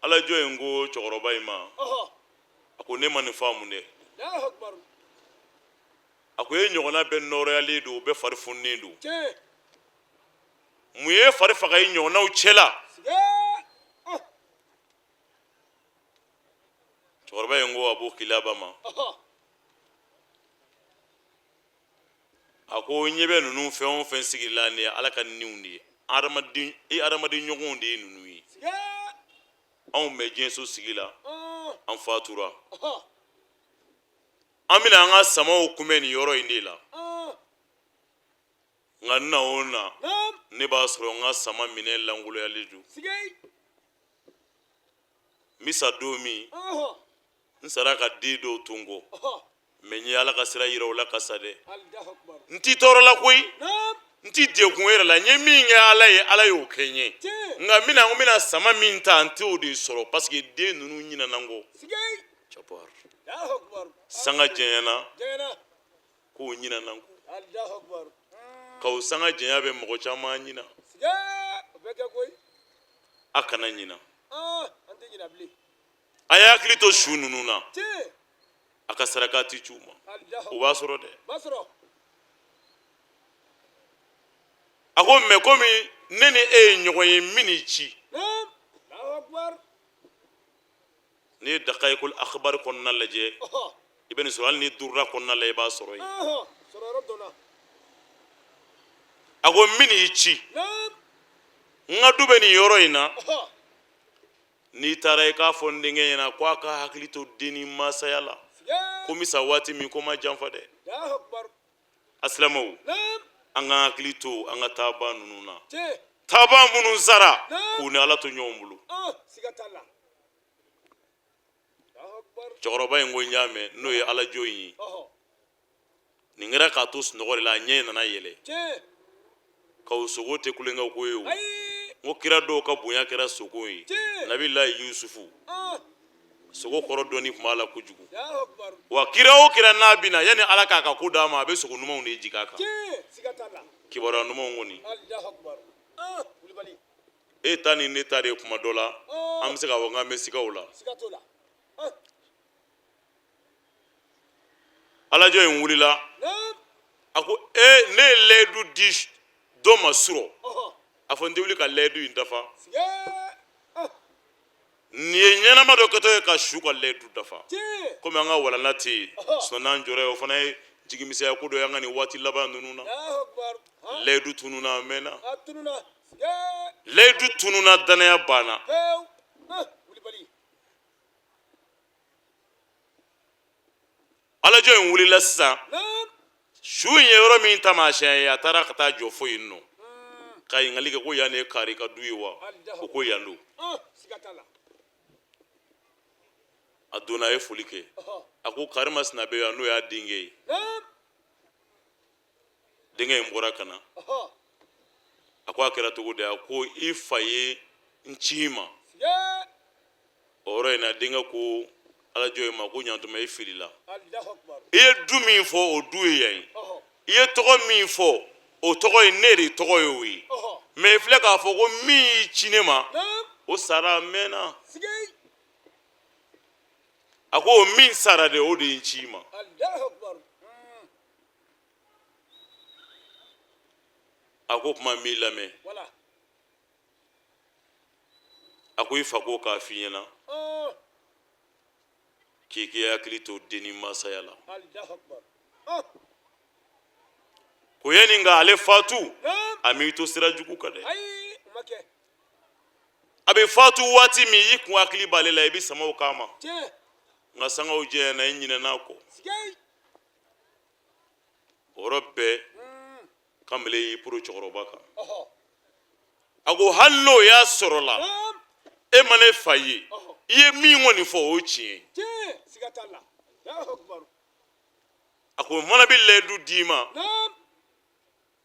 Alajɔ in ko cɛkɔrɔba in ma, a ko ne ma nin faamu dɛ. A ko e ɲɔgɔnna bɛɛ nɔrɔyalen don, u bɛɛ fari fununen don, mun ye fari faga i ɲɔgɔnnaw cɛ la? Cɛkɔrɔba in ko Abu Kilaba ma, a ko n ɲɛ bɛ ninnu fɛn o fɛn sigi la, nin ye Ala ka niw de ye, hadamaden, i hadamaden ɲɔgɔnw de ye ninnu ye. Anw bɛ diɲɛso sigi la, an fatura, an bɛna an ka samaw kunbɛn nin yɔrɔ in de la. Nka n na o na, ne b'a sɔrɔ n ka sama minɛ lankoloyalen don. N bɛ sa don min, n sara ka den dɔw to n kɔ, mais n ye Ala ka sira yira u la ka sa dɛ. N ti tɔɔrɔ la koyi, n ti degun yɛrɛ la. N ye min kɛ Ala ye, Ala y'o kɛ n ye. Nka n bɛna n bɛna sama min ta, n t'o de sɔrɔ, parce que den ninnu ɲinɛna n kɔ. Sanga janyana k'o ɲinɛna n kɔ, k'o sanga janya bɛ mɔgɔ caman ɲina. A kana ɲina, a y'a hakili to su ninnu na, a ka sarakati ci u ma, o b'a sɔrɔ dɛ. A ko mais komi ne ni e ye ɲɔgɔn ye, n bɛn'i ci. N'i ye Dakayikul Akubari kɔnɔna lajɛ, i bɛ nin sɔrɔ. Hali ni Durura kɔnɔna la, i b'a sɔrɔ yen. A ko n bɛn'i ci, n ka du bɛ nin yɔrɔ in na. N'i taara, i k'a fɔ n denkɛ ɲɛna ko a ka hakili to den ni masaya la, ko n bɛ sa waati min, ko n ma janfa dɛ. A silamɛw, an ka hakili to an ka taabaa ninnu na, taabaa minnu sara k'u ni Ala to ɲɔgɔn bolo. Cɛkɔrɔba in ko n y'a mɛn. N'o ye alajɔ in ye, nin kɛra k'a to sunɔgɔ de la, a ɲɛ nana yɛlɛ k'o sogo tɛ tulonkɛ ko ye. O n ko kira dɔw ka bonya kɛra sogo ye. Nabilayi Yusufu, sogo kɔrɔ dɔnni tun b'a la kojugu. Wa kira o kira n'a bɛ na, yanni Ala k'a ka ko d'a ma, a bɛ sogo ɲumanw de jigin a kan, kibaruya ɲumanw kɔni. E ta ni ne ta de ye kuma dɔ la, an bɛ se k'a fɔ k'an bɛ siga o la. Alajɔ in wulila, a ko e ne ye layidu di dɔ ma surɔ, a fɔ n tɛ wuli ka layidu in dafa. Nin ye ɲɛnama dɔ kɛtɔ ye ka su ka layidu dafa. Komi an ka walanda tɛ yen, sinon n'an jɔra yen, o fana ye jigimisɛnya ko dɔ ye an ka nin waati laban ninnu na. Layidu tununna a mɛnna. Layidu Layidu tununna, danaya banna. Alajɔ in wulila sisan, su in ye yɔrɔ min taamasiyɛn ye, a taara ka taa jɔ fo yen nɔ ka ɲininkali kɛ ko yan de ye kari ka du ye wa? O ko yan don. A donna, a ye foli kɛ, a ko karimasina bɛ yan, n'o y'a denkɛ ye. Denkɛ in bɔra ka na, a ko a kɛra cogo di? A ko i fa ye n ci i ma. O yɔrɔ in na, denkɛ ko alajɔ in ma ko ɲantuma, i filila. I ye du min fɔ, o du ye yan ye. I ye tɔgɔ min fɔ, o tɔgɔ ye ne de tɔgɔ ye o ye. Mais i filɛ k'a fɔ ko min y'i ci ne ma, o sara a mɛnna. A ko o min sara de, o de ye n ci i ma. A ko kuma n b'i lamɛn. A ko i fa ko k'a f'i ɲɛna k'i k'i hakili to denni masaya la, ko yanni ka ale fatu, a m'i to sira jugu kan dɛ. A bɛ fatu waati min, i kun hakili b'ale la, i bɛ samaw k'a ma, nka sangaw jɛyana, i ɲinɛna a kɔ. O yɔrɔ bɛɛ, kamalen y'i poro cɛkɔrɔba kan, a ko hali n'o y'a sɔrɔ la e ma ne fa ye, i ye min kɔni fɔ, o ye tiɲɛ ye. A ko n fana bɛ layidu d'i ma,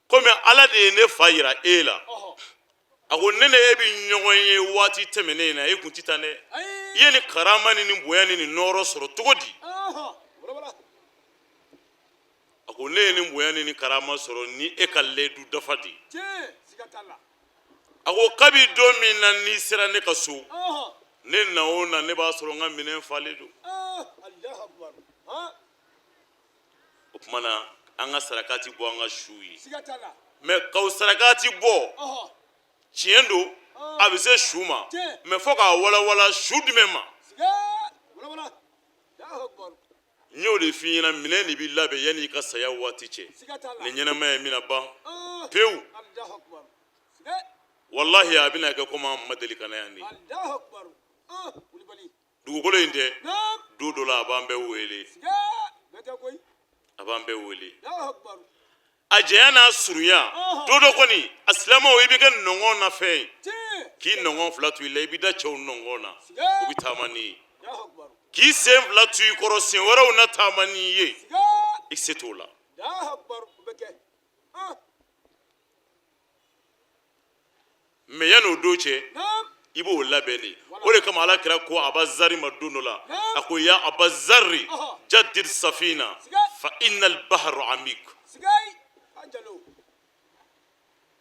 komi ala de ye ne fa yira e la. A ko ne ni e bɛ ɲɔgɔn ye waati tɛmɛnen in na, e kun tɛ tan dɛ. I ye nin karama ni nin bonya ni nin nɔɔrɔ sɔrɔ cogo di? A ko ne ye nin bonya ni nin karama sɔrɔ ni e ka layidu dafa de ye. A ko kabi don min na n'i sera ne ka so, ne na o na, ne b'a sɔrɔ n ka minɛn falen don. O tuma na, an ka sarakati bɔ an ka su ye. Mais k'aw sarakati bɔ, tiɲɛ don, a bɛ se su ma, mais fo k'a walawala su jumɛn ma. N y'o de f'i ɲɛna, minɛn de b'i labɛn yanni i ka saya waati cɛ. Ni ɲɛnamaya in bɛna ban pewu, walahi, a bɛna kɛ komi an ma deli ka na yan de. Dugukolo in tɛ, don dɔ la a b'an bɛɛ wele, a b'an bɛɛ wele. A janya n'a surunya, don dɔ kɔni, a silamɛw, i bɛ kɛ nɔngɔn na fɛn ye k'i nɔngɔn fila to i la, i bɛ da cɛw nɔngɔn na, u bɛ taama n'i ye, k'i sen fila to i kɔrɔ, sen wɛrɛw na taama n'i ye, i se t'o la. Mais yanni o don cɛ, i b'o labɛn de. O de kama ala kira ko abazari ma don dɔ la, a ko ya abazari, jadid safina fa innal bahru amik.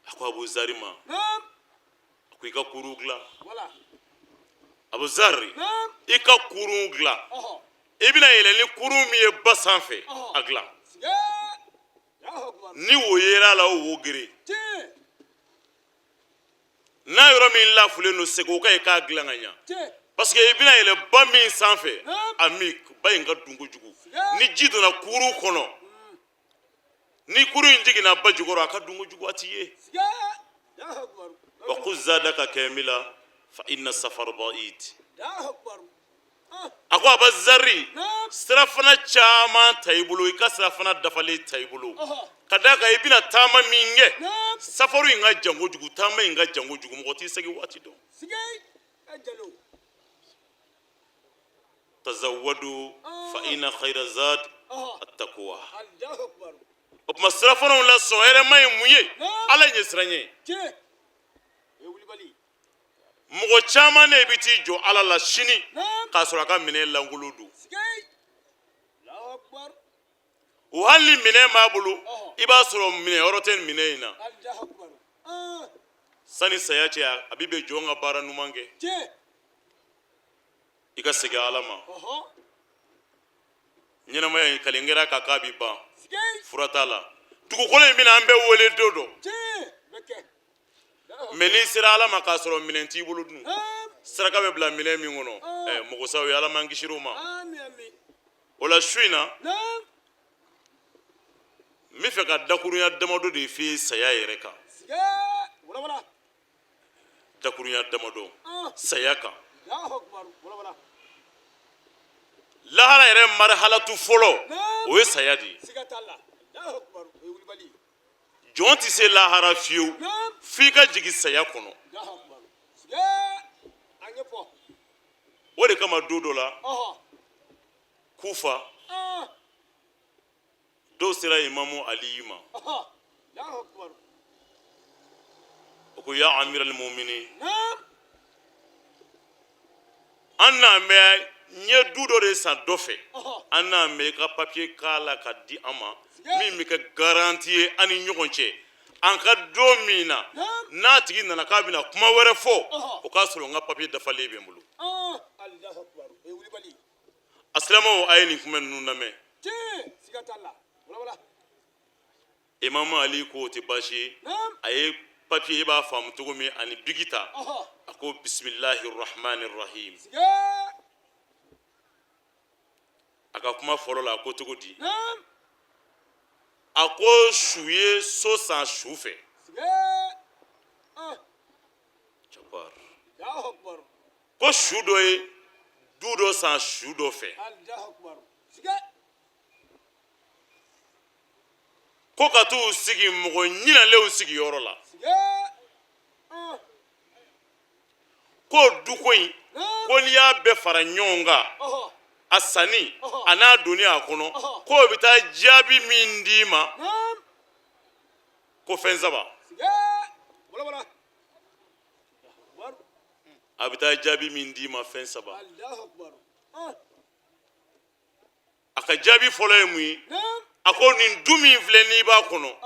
A ko abuzari ma, a ko i ka kurun dilan. Abuzari, i ka kurun dilan, i bɛna yɛlɛ ni kurun min ye ba sanfɛ, a dilan. Ni wo yera a la, o wo gere. N'a yɔrɔ min lafulen don, segin o kan, i k'a dilan ka ɲa, parce que i bɛna yɛlɛ ba min sanfɛ, amik, ba in ka dun kojugu. Ni ji donna kurun kɔnɔ, ni kurun in jiginna ba jukɔrɔ, a ka dun kojugu, a t'i ye. Wa khuz zadaka kamila fa inna safar ba'id. A ko abazari, sirafana caman ta i bolo, i ka sirafana dafalen ta i bolo, ka d'a kan i bɛna taama min kɛ, safaru in ka jan kojugu, taama in ka jan kojugu, mɔgɔ t'i segin waati dɔn. Tazawwadu fa inna khayra zad attaqwa. O tuma sirafanaw la sɔn hɛrɛma ye mun ye? Ala ɲɛsiran ye. Mɔgɔ caman ne bɛ t'i jɔ ala la sini k'a sɔrɔ a ka minɛn lankolon don. O hali ni minɛn b'a bolo, i b'a sɔrɔ minɛ yɔrɔ tɛ minɛn in na. Sani saya cɛ, a bɛ bɛn jɔn ka baara ɲuman kɛ, i ka segin ala ma. Ɲɛnamaya in kalen kɛra ka k'a bi ban, fura t'a la. Dugukolo in bɛna an bɛɛ wele don dɔ. Mais n'i sera ala ma k'a sɔrɔ minɛn t'i bolo dun, saraka bɛ bila minɛn min kɔnɔ, ɛ mɔgɔ sa, o ye ala m'an kisir'o ma. O la su in na, n bɛ fɛ ka dakurunya damadɔ de f'i ye saya yɛrɛ kan. Dakurunya damadɔ saya kan. Lahara yɛrɛ marihalatu fɔlɔ, o ye saya de ye. Jɔn tɛ se lahara fiyewu f'i ka jigin saya kɔnɔ. O de kama don dɔ la Kufa, dɔw sera Imamu Ali ma, o ko ya amiral mumini, an n'a mɛn n ye du dɔ de san dɔ fɛ, an n'a mɛn i ka papiye k'a la ka di an ma min bɛ kɛ garanti ye an ni ɲɔgɔn cɛ, an ka don min na n'a tigi nana k'a bɛna kuma wɛrɛ fɔ, o k'a sɔrɔ n ka papiye dafalen bɛ n bolo. A silamɛw, a ye nin kuma ninnu lamɛn. Imamu Ali ko o tɛ baasi ye. A ye papiye, i b'a faamu cogo min, ani bigi ta. A ko bisimilahi rahmani rahim. A ka kuma fɔlɔ la, a ko cogo di? A ko su ye so san su fɛ. Ko su dɔ ye du dɔ san su dɔ fɛ, ko ka t'u sigi mɔgɔ ɲinɛnlenw sigiyɔrɔ la, ko duko in, ko n'i y'a bɛɛ fara ɲɔgɔn kan, a sanni a n'a donni a kɔnɔ, k'o bɛ taa jaabi min d'i ma, ko fɛn saba. A bɛ taa jaabi min d'i ma, fɛn saba. A ka jaabi fɔlɔ ye mun ye? A ko nin du min filɛ n'i b'a kɔnɔ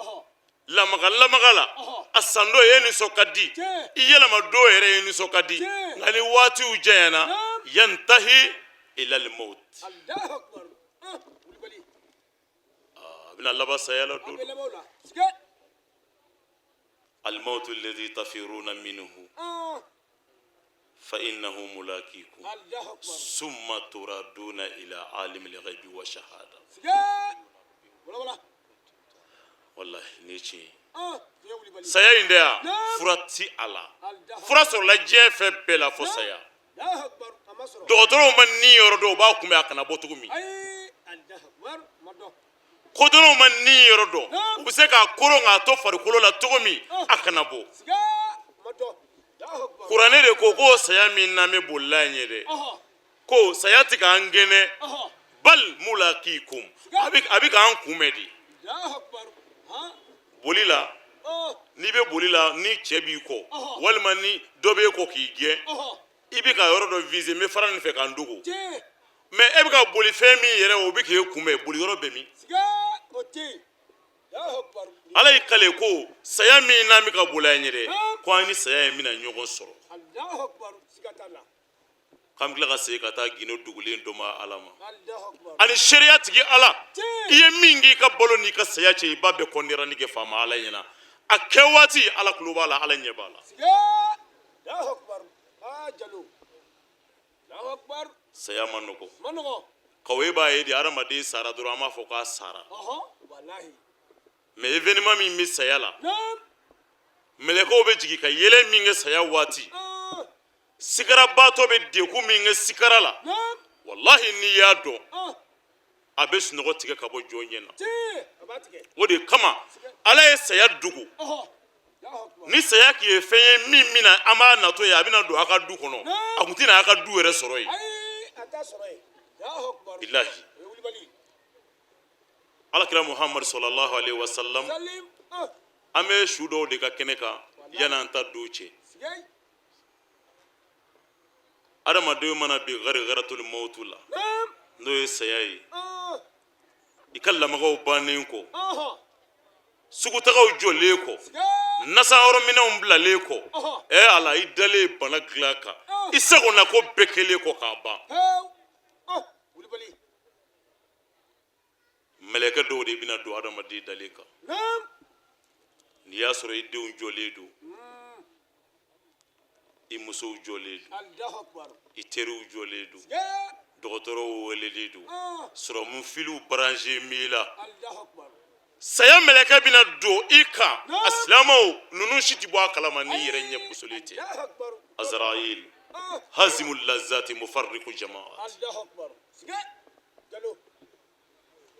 lamaga lamaga la, a san don e nisɔn ka di, i yɛlɛma don yɛrɛ e nisɔn ka di, nka ni waatiw janyana, yantahi ilal maut, a bɛna laban saya la don dɔ. Almautu alladhi tafiruna minhu fa innahu mulakikum summa turaduna ila alimil ghaibi wa shahada. Wallahi ni tiɲɛ ye. Saya in dɛ ya, fura ti a la. Fura sɔrɔla diɲɛ fɛn bɛɛ la fo saya. Dɔgɔtɔrɔw ma ni yɔrɔ dɔn u b'a kunbɛn a kana bɔ cogo min. Kodɔnnaw ma ni yɔrɔ dɔn u bɛ se k'a koron k'a to farikolo la cogo min a kana bɔ. Kuranɛ de ko ko saya min n'an bɛ bolila in ye dɛ, ko saya tɛ k'an gɛn dɛ, bal mulakikum, a bɛ k'an kunbɛn de. Boli la, n'i bɛ boli la, ni cɛ b'i kɔ walima ni dɔ b'e kɔ k'i gɛn, i bɛ ka yɔrɔ dɔ viser, n bɛ fara nin fɛ ka n dogo, mais e bɛ ka boli fɛn min yɛrɛ, o bɛ k'e kunbɛn, boli yɔrɔ bɛ min? Ala y'i kale ko saya min n'an bɛ ka boli a ɲɛ dɛ, ko an ni saya in bɛna ɲɔgɔn sɔrɔ, k'an bɛ tila ka segin ka taa gindo dogolen dɔ ma Ala ma ani seereya tigi Ala. I ye min k'i ka balo n'i ka saya cɛ, i b'a bɛɛ compte rendu kɛ faama Ala ɲɛna. A kɛ waati, Ala tulo b'a la, Ala ɲɛ b'a la. Saya man nɔgɔ kawo. E b'a ye de, hadamaden sara dɔrɔn, an b'a fɔ k'a sara, mais événement min bɛ saya la, mɛlɛkɛw bɛ jigin ka yɛlɛ min kɛ saya waati, sikarabaatɔ bɛ degun min kɛ sikara la, walahi n'i y'a dɔn, a bɛ sunɔgɔ tigɛ ka bɔ jɔn ɲɛ na. O de kama Ala ye saya dogo. Ni saya k'i ye fɛn ye min bɛna, an b'a natɔ ye, a bɛna don a ka du kɔnɔ, a tun tɛna a ka du yɛrɛ sɔrɔ yen. Bilahi, Alakira Muhamadu sallallahu alaihi wasallam, an bɛ su dɔw de ka kɛnɛ kan yan'an ta don cɛ. Adamadenw mana bin garigaratul mawutu la, n'o ye saya ye, i ka lamagaw bannen kɔ, sugutagaw jɔlen kɔ, nasanyɔrɔ minɛnw bilalen kɔ, ɛ Ala, i dalen bana dilan kan, i sagona ko bɛɛ kɛlen kɔ k'a ban, mɛlɛkɛ dɔw de bɛna don adamaden dalen kan. N'i y'a sɔrɔ i denw jɔlen don, i musow jɔlen don, i teriw jɔlen don, dɔgɔtɔrɔw welelen don, sɔrɔmu filiw branché b'i la. Saya mɛlɛkɛ bɛna don i kan, a silamɛw ninnu si tɛ bɔ a kalama n'i yɛrɛ ɲɛ kosolen tɛ. Azrail hazimu lazati mufarriku jamaat,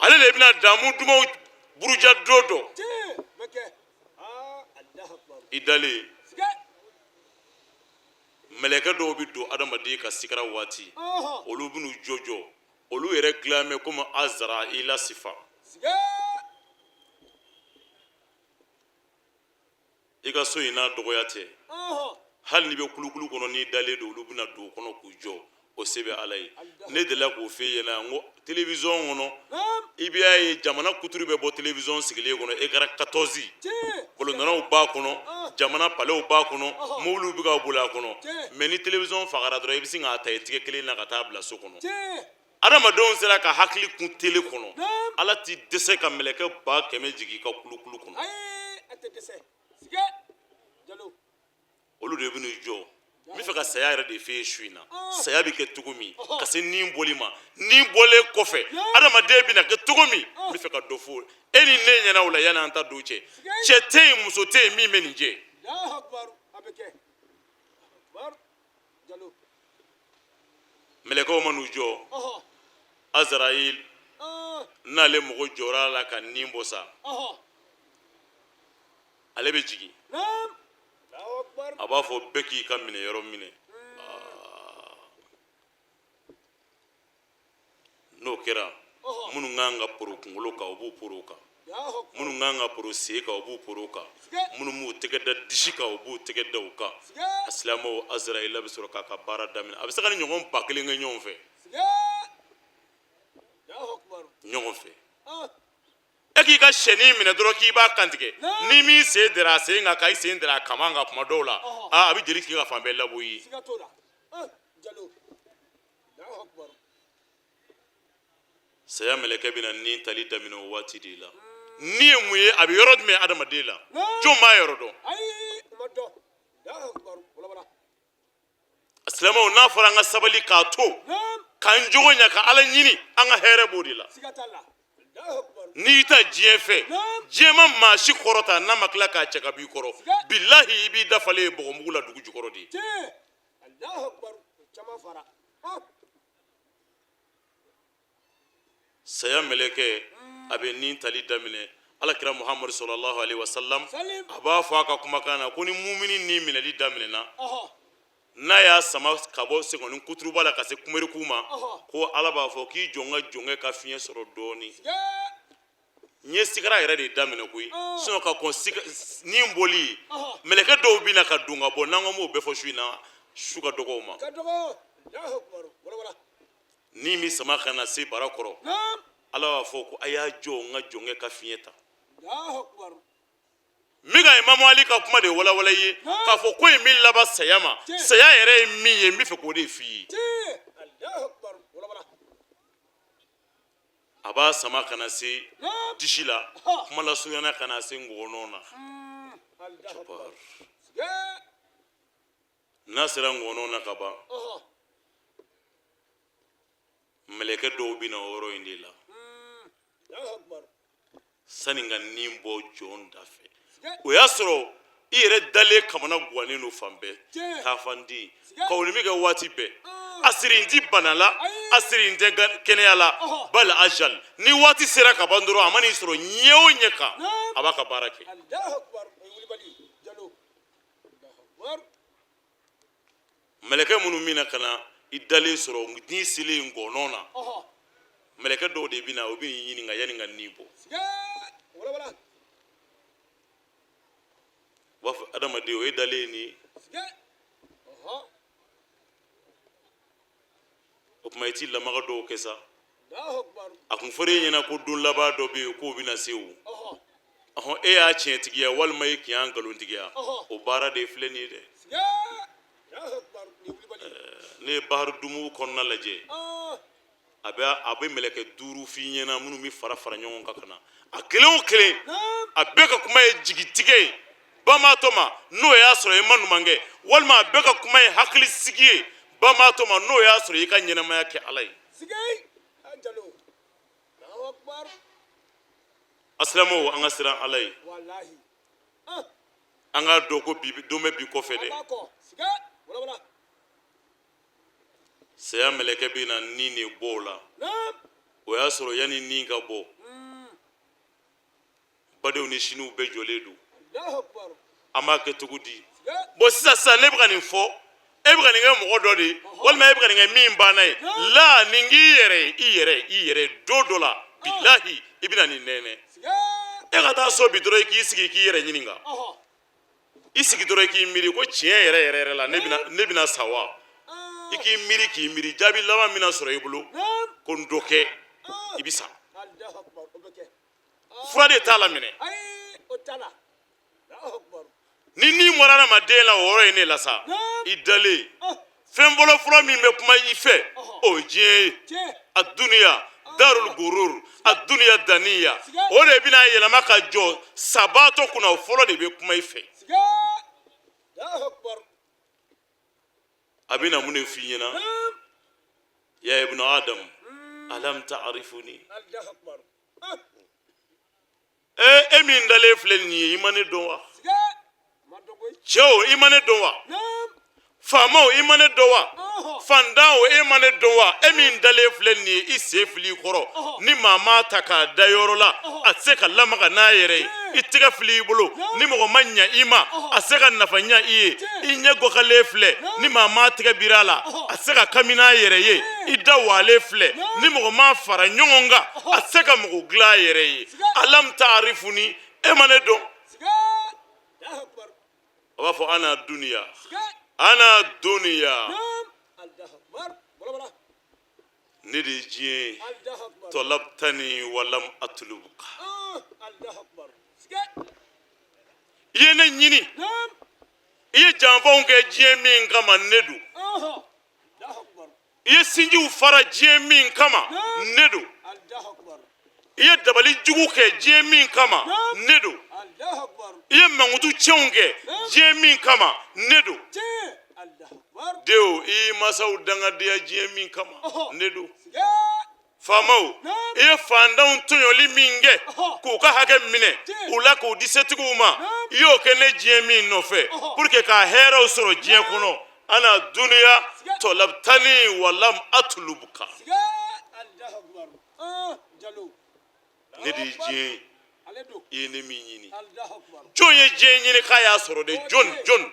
ale de bɛna damu dumanw buruja don dɔ i dalen. Mɛlɛkɛ dɔw bɛ don adamaden ka sikara waati, olu bɛn'u jɔ jɔ, olu yɛrɛ dilan bɛ komi Azraila sifa. I ka so in n'a dɔgɔya tɛ, hali n'i bɛ kulukulu kɔnɔ, n'i dalen don, olu bɛna don o kɔnɔ k'u jɔ. O se bɛ Ala ye. Ne delila k'o f'e ɲɛna n ko télévision kɔnɔ, i b'a ye jamana kuturu bɛ bɔ télévision sigilen kɔnɔ, écran 14, bolonɔrɔw b'a kɔnɔ, jamana palais b'a kɔnɔ, mobiliw bɛ ka boli a kɔnɔ. Mais ni télévision fagara dɔrɔn, i bɛ sin k'a ta i tigɛ kelen na ka taa bila so kɔnɔ. Adamadenw sera ka hakili kun télé kɔnɔ, Ala ti dɛsɛ ka mɛlɛkɛ 100 000 jigin i ka kulukulu kɔnɔ. Olu de bɛn'u jɔ. N bɛ fɛ ka saya yɛrɛ de f'e ye su in na, saya bɛ kɛ cogo min ka se ni bɔli ma, ni bɔlen kɔfɛ adamaden bɛna kɛ cogo min. N bɛ fɛ ka dɔ fɔ e ni ne ɲɛna o la yanni an ta don cɛ. Cɛ tɛ yen, muso tɛ yen min bɛ nin jɛ. Mɛlɛkɛw man'u jɔ, Azrail n'ale mɔgɔ jɔra a la ka ni bɔ sa, ale bɛ jigin, a b'a fɔ bɛɛ k'i ka minɛ yɔrɔ minɛ. N'o kɛra, minnu kan ka poro kunkolo kan, u b'u poro o kan. Minnu kan ka poro sen kan, u b'u poro o kan. Minnu b'u tɛgɛ da disi kan, u b'u tɛgɛ da o kan. A silamɛw, Azraila bɛ sɔrɔ k'a ka baara daminɛ. A bɛ se ka ni ɲɔgɔn 1000 kɛ ɲɔgɔn fɛ, ɲɔgɔn fɛ. E k'i ka sɛnin minɛ dɔrɔn k'i b'a kantigɛ, n'i m'i sen dara a sen kan, ka i sen dara a kaman kan kuma dɔw la, aa, a bɛ jeli tigɛ ka fan bɛɛ labɔ i ye. Saya mɛlɛkɛ bɛna ni tali daminɛ o waati de la. Ni ye mun ye? A bɛ yɔrɔ jumɛn adamaden la? Jɔn b'a yɔrɔ dɔn? Silamɛw, n'a fɔra an ka sabali k'a to k'an jogo ɲɛ ka Ala ɲini, an ka hɛrɛ b'o de la. N'i ta diɲɛ fɛ, diɲɛ ma maa si kɔrɔta n'a ma tila k'a cɛ ka b'i kɔrɔ. Bilahi, i b'i dafalen ye bɔgɔmugu la dugu jukɔrɔ de. Saya mɛlɛkɛ a bɛ ni tali daminɛ. Alakira Muhamadu sallallahu alaihi wasallam a b'a fɔ a ka kumakan na ko ni mumini ni minɛli daminɛna, n'a y'a sama ka bɔ senkɔni kuturuba la ka se kunberekun ma, ko Ala b'a fɔ k'i jɔ n ka jɔnkɛ ka fiɲɛ sɔrɔ dɔɔni. N ye sigara yɛrɛ de daminɛ koyi, sinon ka kɔn ni bɔli, mɛlɛkɛ dɔw bɛ na ka don ka bɔ. N'an ko m'o bɛɛ fɔ su in na, su ka dɔgɔ o ma. Ni min sama ka na se bara kɔrɔ, Ala b'a fɔ ko a y'a jɔ n ka jɔnkɛ ka fiɲɛ ta. N bɛ ka Imamu Ali ka kuma de walawala i ye k'a fɔ ko in bɛ laban saya ma. Saya yɛrɛ ye min ye, n bɛ fɛ k'o de f'i ye. A b'a sama ka na se disi la, kuma lasurunya ka na se ngɔnɔ na. N'a sera ngɔnɔ na ka ban, mɛlɛkɛ dɔw bɛ na o yɔrɔ in de la sani ka ni bɔ jɔn da fɛ. O y'a sɔrɔ i yɛrɛ dalen kamana gannen don fan bɛɛ, taafanden ka o ni min kɛ waati bɛɛ, a siri n ti bana la, a siri n tɛ kɛnɛya la, bal ajal ni waati sera ka ban dɔrɔn, a man'i sɔrɔ ɲɛ o ɲɛ kan, a b'a ka baara kɛ. Mɛlɛkɛ minnu bɛ na ka na i dalen sɔrɔ n'i selen ngɔnɔ na, mɛlɛkɛ dɔw de bɛ na, o bɛ n'i ɲininka yanni ka ni bɔ. U b'a fɔ adamaden, o ye dalen nin, o tuma i t'i lamaga dɔw kɛ sa. A kun fɔra e ɲɛna ko don laban dɔ bɛ yen k'o bɛna se o. Ɔhɔn, e y'a tiɲɛtigiya walima e k'i y'a nkalontigiya, o baara de filɛ nin ye dɛ. Ne ye Baharu Dumu kɔnɔna lajɛ, a bɛ mɛlɛkɛ duuru f'i ɲɛna minnu bɛ fara fara ɲɔgɔn kan ka na. A kelen o kelen, a bɛɛ ka kuma ye jigitigɛ ye banbaatɔ ma n'o y'a sɔrɔ i ma ɲuman kɛ, walima a bɛɛ ka kuma ye hakilisigi ye banbaatɔ ma n'o y'a sɔrɔ i ka ɲɛnamaya kɛ Ala ye. A silamɛw, an ka siran Ala ye. An k'a dɔn ko bi don bɛ bi kɔfɛ dɛ. Saya mɛlɛkɛ bɛ na ni de bɔ o la. O y'a sɔrɔ yanni ni ka bɔ, badenw ni siniw bɛɛ jɔlen don. An b'a kɛ cogo di? Bon, sisan sisan ne bɛ ka nin fɔ, e bɛ ka nin kɛ mɔgɔ dɔ de ye, walima e bɛ ka nin kɛ min banna ye la, nin k'i yɛrɛ ye, i yɛrɛ, i yɛrɛ don dɔ la, bilahi, i bɛna nin nɛnɛ. E ka taa so bi dɔrɔn, i k'i sigi k'i yɛrɛ ɲininka. I sigi dɔrɔn, i k'i miiri ko tiɲɛ yɛrɛ yɛrɛ yɛrɛ la, ne bɛna sa wa? I k'i miiri, k'i miiri, jaabi laban bɛna sɔrɔ i bolo ko n dɔ kɛ, i bɛ sa. Fura de t'a la minɛ. Ni ni bɔra adamaden la, o yɔrɔ ye ne la sa. I dalen, fɛn fɔlɔ fɔlɔ min bɛ kuma i fɛ, o ye diɲɛ ye. A duniya darul gurur, a duniya daniya, o de bɛna yɛlɛma ka jɔ sabaatɔ kunna. O fɔlɔ de bɛ kuma i fɛ. A bɛna mun de f'i ɲɛna? Ya ibnu Adam, alam ta'rifuni? E min dalen filɛ nin ye, i ma ne dɔn wa? Cɛw, i ma ne dɔn wa? Faamaw, i ma ne dɔn wa? Fantanw, e ma ne dɔn wa? E min dalen filɛ nin ye, i sen fili i kɔrɔ, ni maa m'a ta k'a da yɔrɔ la, a tɛ se ka lamaga n'a yɛrɛ ye. I tɛgɛ fili i bolo, ni mɔgɔ ma ɲa i ma, a tɛ se ka nafa ɲa i ye. I ɲɛ gɔkalen filɛ, ni maa m'a tɛgɛ biri a la, a tɛ se ka kami n'a yɛrɛ ye. I da walen filɛ, ni mɔgɔ m'a fara ɲɔgɔn kan, a tɛ se ka mɔgɔ dilan a yɛrɛ ye. Alam taarifuni? E ma ne dɔn? A b'a fɔ ana duniya, ana duniya, ne de ye diɲɛ ye. Tɔlabtani walam atulubuka. I ye ne ɲini, i ye janfaw kɛ diɲɛ min kama, ne don. I ye sinjiw fara diɲɛ min kama, ne don. I ye dabali jugu kɛ diɲɛ min kama, ne don. I ye mankutu tiɲɛw kɛ diɲɛ min kama, ne don. Denw, i y'i masaw dangadenya diɲɛ min kama, ne don. Faamaw, i ye fantanw tɔɲɔli min kɛ k'u ka hakɛ minɛ u la k'u di setigiw ma, i y'o kɛ ne diɲɛ min nɔfɛ pour que ka hɛrɛw sɔrɔ diɲɛ kɔnɔ. Ana duniya tɔlabtani walam atulubuka. Ne de ye diɲɛ ye, i ye ne min ɲini. Jɔn ye diɲɛ ɲini k'a y'a sɔrɔ de? Jɔn, jɔn?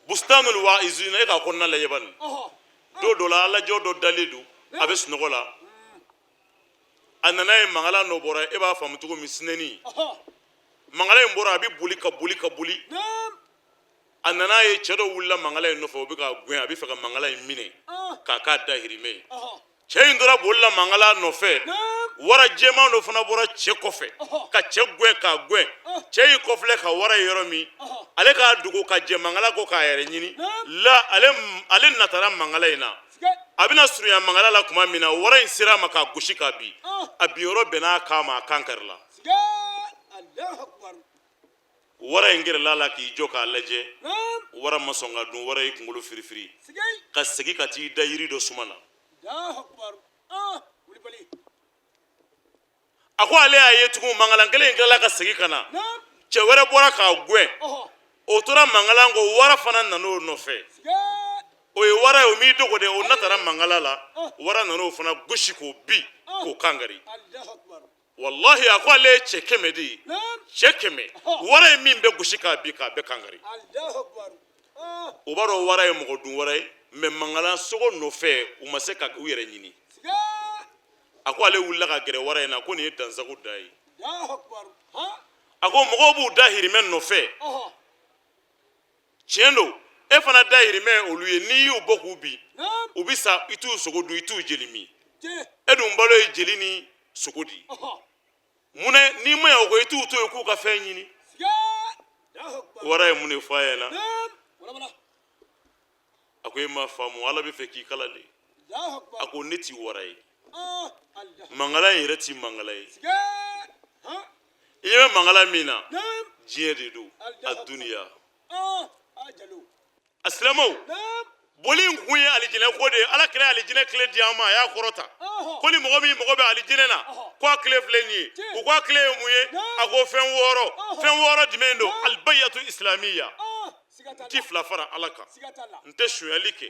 Bustanul waizina, e k'a kɔnɔna lajɛ bani. Don dɔ la, alajɔ dɔ dalen don, a bɛ sunɔgɔ la. A nana ye mankalan dɔ bɔra. E b'a faamu cogo min, sinɛni mankalan in bɔra, a bɛ boli ka boli ka boli. A nana ye cɛ dɔ wulila mankalan in nɔfɛ, o bɛ k'a gɛn, a bɛ fɛ ka mankalan in minɛ k'a k'a dahirimɛ ye. Cɛ in tora boli la mankalan nɔfɛ. Wara jɛman dɔ fana bɔra cɛ kɔfɛ ka cɛ gɛn k'a gɛn. Cɛ y'i kɔfilɛ ka wara ye yɔrɔ min, ale k'a dogo ka jɛ mankalan kɔ k'a yɛrɛ ɲini la. Ale natara mankalan in na, a bɛna surunya mankalan la tuma min na, wara in sera a ma k'a gosi k'a bin. A bin yɔrɔ bɛnna a kan ma, a kan karila. Wara in gɛrɛla a la k'i jɔ k'a lajɛ. Wara ma sɔn ka dun. Wara y'i kunkolo firifiri ka segin ka t'i da yiri dɔ suma na. A ko ale y'a ye tugun, mankalan kelen in tilala ka segin ka na. Cɛ wɛrɛ bɔra k'a gɛn, o tora mankalan kɔ. Wara fana nana o nɔfɛ. O ye wara ye, o m'i dogo dɛ, o natara mankalan la. Wara nana o fana gosi k'o bin k'o kankari. Walahi, a ko ale ye cɛ 100 de ye, cɛ 100. Wara ye min bɛɛ gosi k'a bin k'a bɛɛ kankari. O b'a dɔn wara ye mɔgɔ dun wara ye, mais mankalan sogo nɔfɛ, u ma se ka u yɛrɛ ɲini. A ko ale wulila ka gɛrɛ wara in na, ko nin ye dansago da ye. A ko mɔgɔw b'u dahirimɛ nɔfɛ, tiɲɛ don, e fana dahirimɛ ye olu ye. N'i y'u bɔ k'u bin, u bɛ sa, i t'u sogo dun, i t'u jeli min. E dun balo ye jeli ni sogo de ye. Munna n'i ma ɲɛ o kɔ, i t'u to yen k'u ka fɛn ɲini? Wara ye mun de fɔ a ɲɛna? A ko e m'a faamu, Ala bɛ fɛ k'i kalan de. A ko ne ti wara ye, mankala in yɛrɛ ti mankala ye. I ɲɛ bɛ mankala min na, diɲɛ de don, a duniya. A silamɛw, Boli in kun ye alijinɛ ko de ye. Ala kira ye alijinɛ kile di an ma, a y'a kɔrɔta ko ni mɔgɔ min mago bɛ alijinɛ na, ko a kile filɛ nin ye. U ko a kile ye mun ye? A ko fɛn wɔɔrɔ. Fɛn wɔɔrɔ jumɛn don? Albayatu islamiya, n ti fila fara Ala kan, n tɛ sonyali kɛ,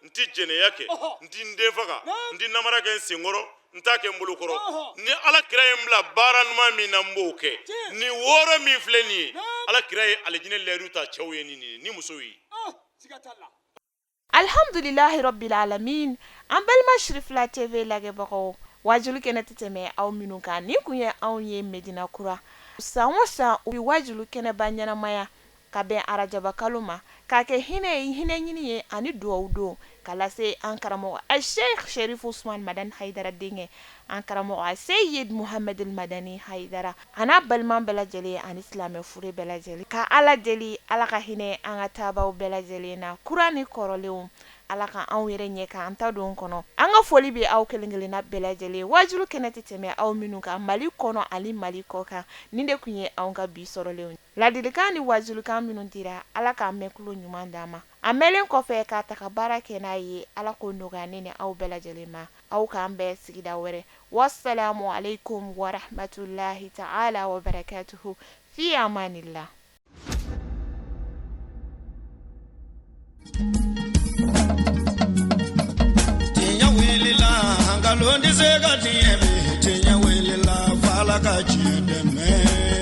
n ti jɛnɛya kɛ, n ti n den faga, n ti namara kɛ n senkɔrɔ, n t'a kɛ n bolokɔrɔ. Ni Ala kira ye n bila baara ɲuman min na, n b'o kɛ. Nin wɔɔrɔ min filɛ nin ye, Ala kira ye alijinɛ layidu ta cɛw ye ni nin ni musow ye. Alhamdulilahi rabbil alamin. An balima Sirifila TV lajɛbagaw, wajulu kɛnɛ tɛ tɛmɛ aw minnu kan, nin kun ye anw ye Medina Kura. San o san, u bɛ wajulu kɛnɛba ɲɛnamaya ka bɛn arajaba kalo ma, k'a kɛ hinɛ ye, hinɛ ɲini ye ani dugawu don ka lase an karamɔgɔ Sheikh Sherif Usman Madani Hayidara denkɛ, an karamɔgɔ Seyid Muhamad Madani Hayidara, a n'a balima bɛɛ lajɛlen ani silamɛ fure bɛɛ lajɛlen, ka Ala deli Ala ka hinɛ an ka taabaw bɛɛ lajɛlen na, kura ni kɔrɔlenw. Ala ka anw yɛrɛ ɲɛ k'an ta don kɔnɔ. An ka foli bɛ aw kelen-kelenna bɛɛ lajɛlen. Waajulu kɛnɛ tɛ tɛmɛ aw minnu kan Mali kɔnɔ ani Mali kɔ kan, nin de tun ye anw ka bi sɔrɔlenw. Ladilikan ni waajulukan minnu dira, Ala k'an mɛn tulo ɲuman d'an ma. A mɛnlen kɔfɛ k'a ta ka baara kɛ n'a ye, Ala k'o nɔgɔya ne ni aw bɛɛ lajɛlen ma. Aw k'an bɛn sigida wɛrɛ. Wasalamu alaikum warahmatullahi ta'ala wa barakatuhu. Fi amanillah. Tiɲɛ wulila, nkalon tɛ se ka tiɲɛ bi. Tiɲɛ wulila, f'Ala ka tiɲɛ dɛmɛ.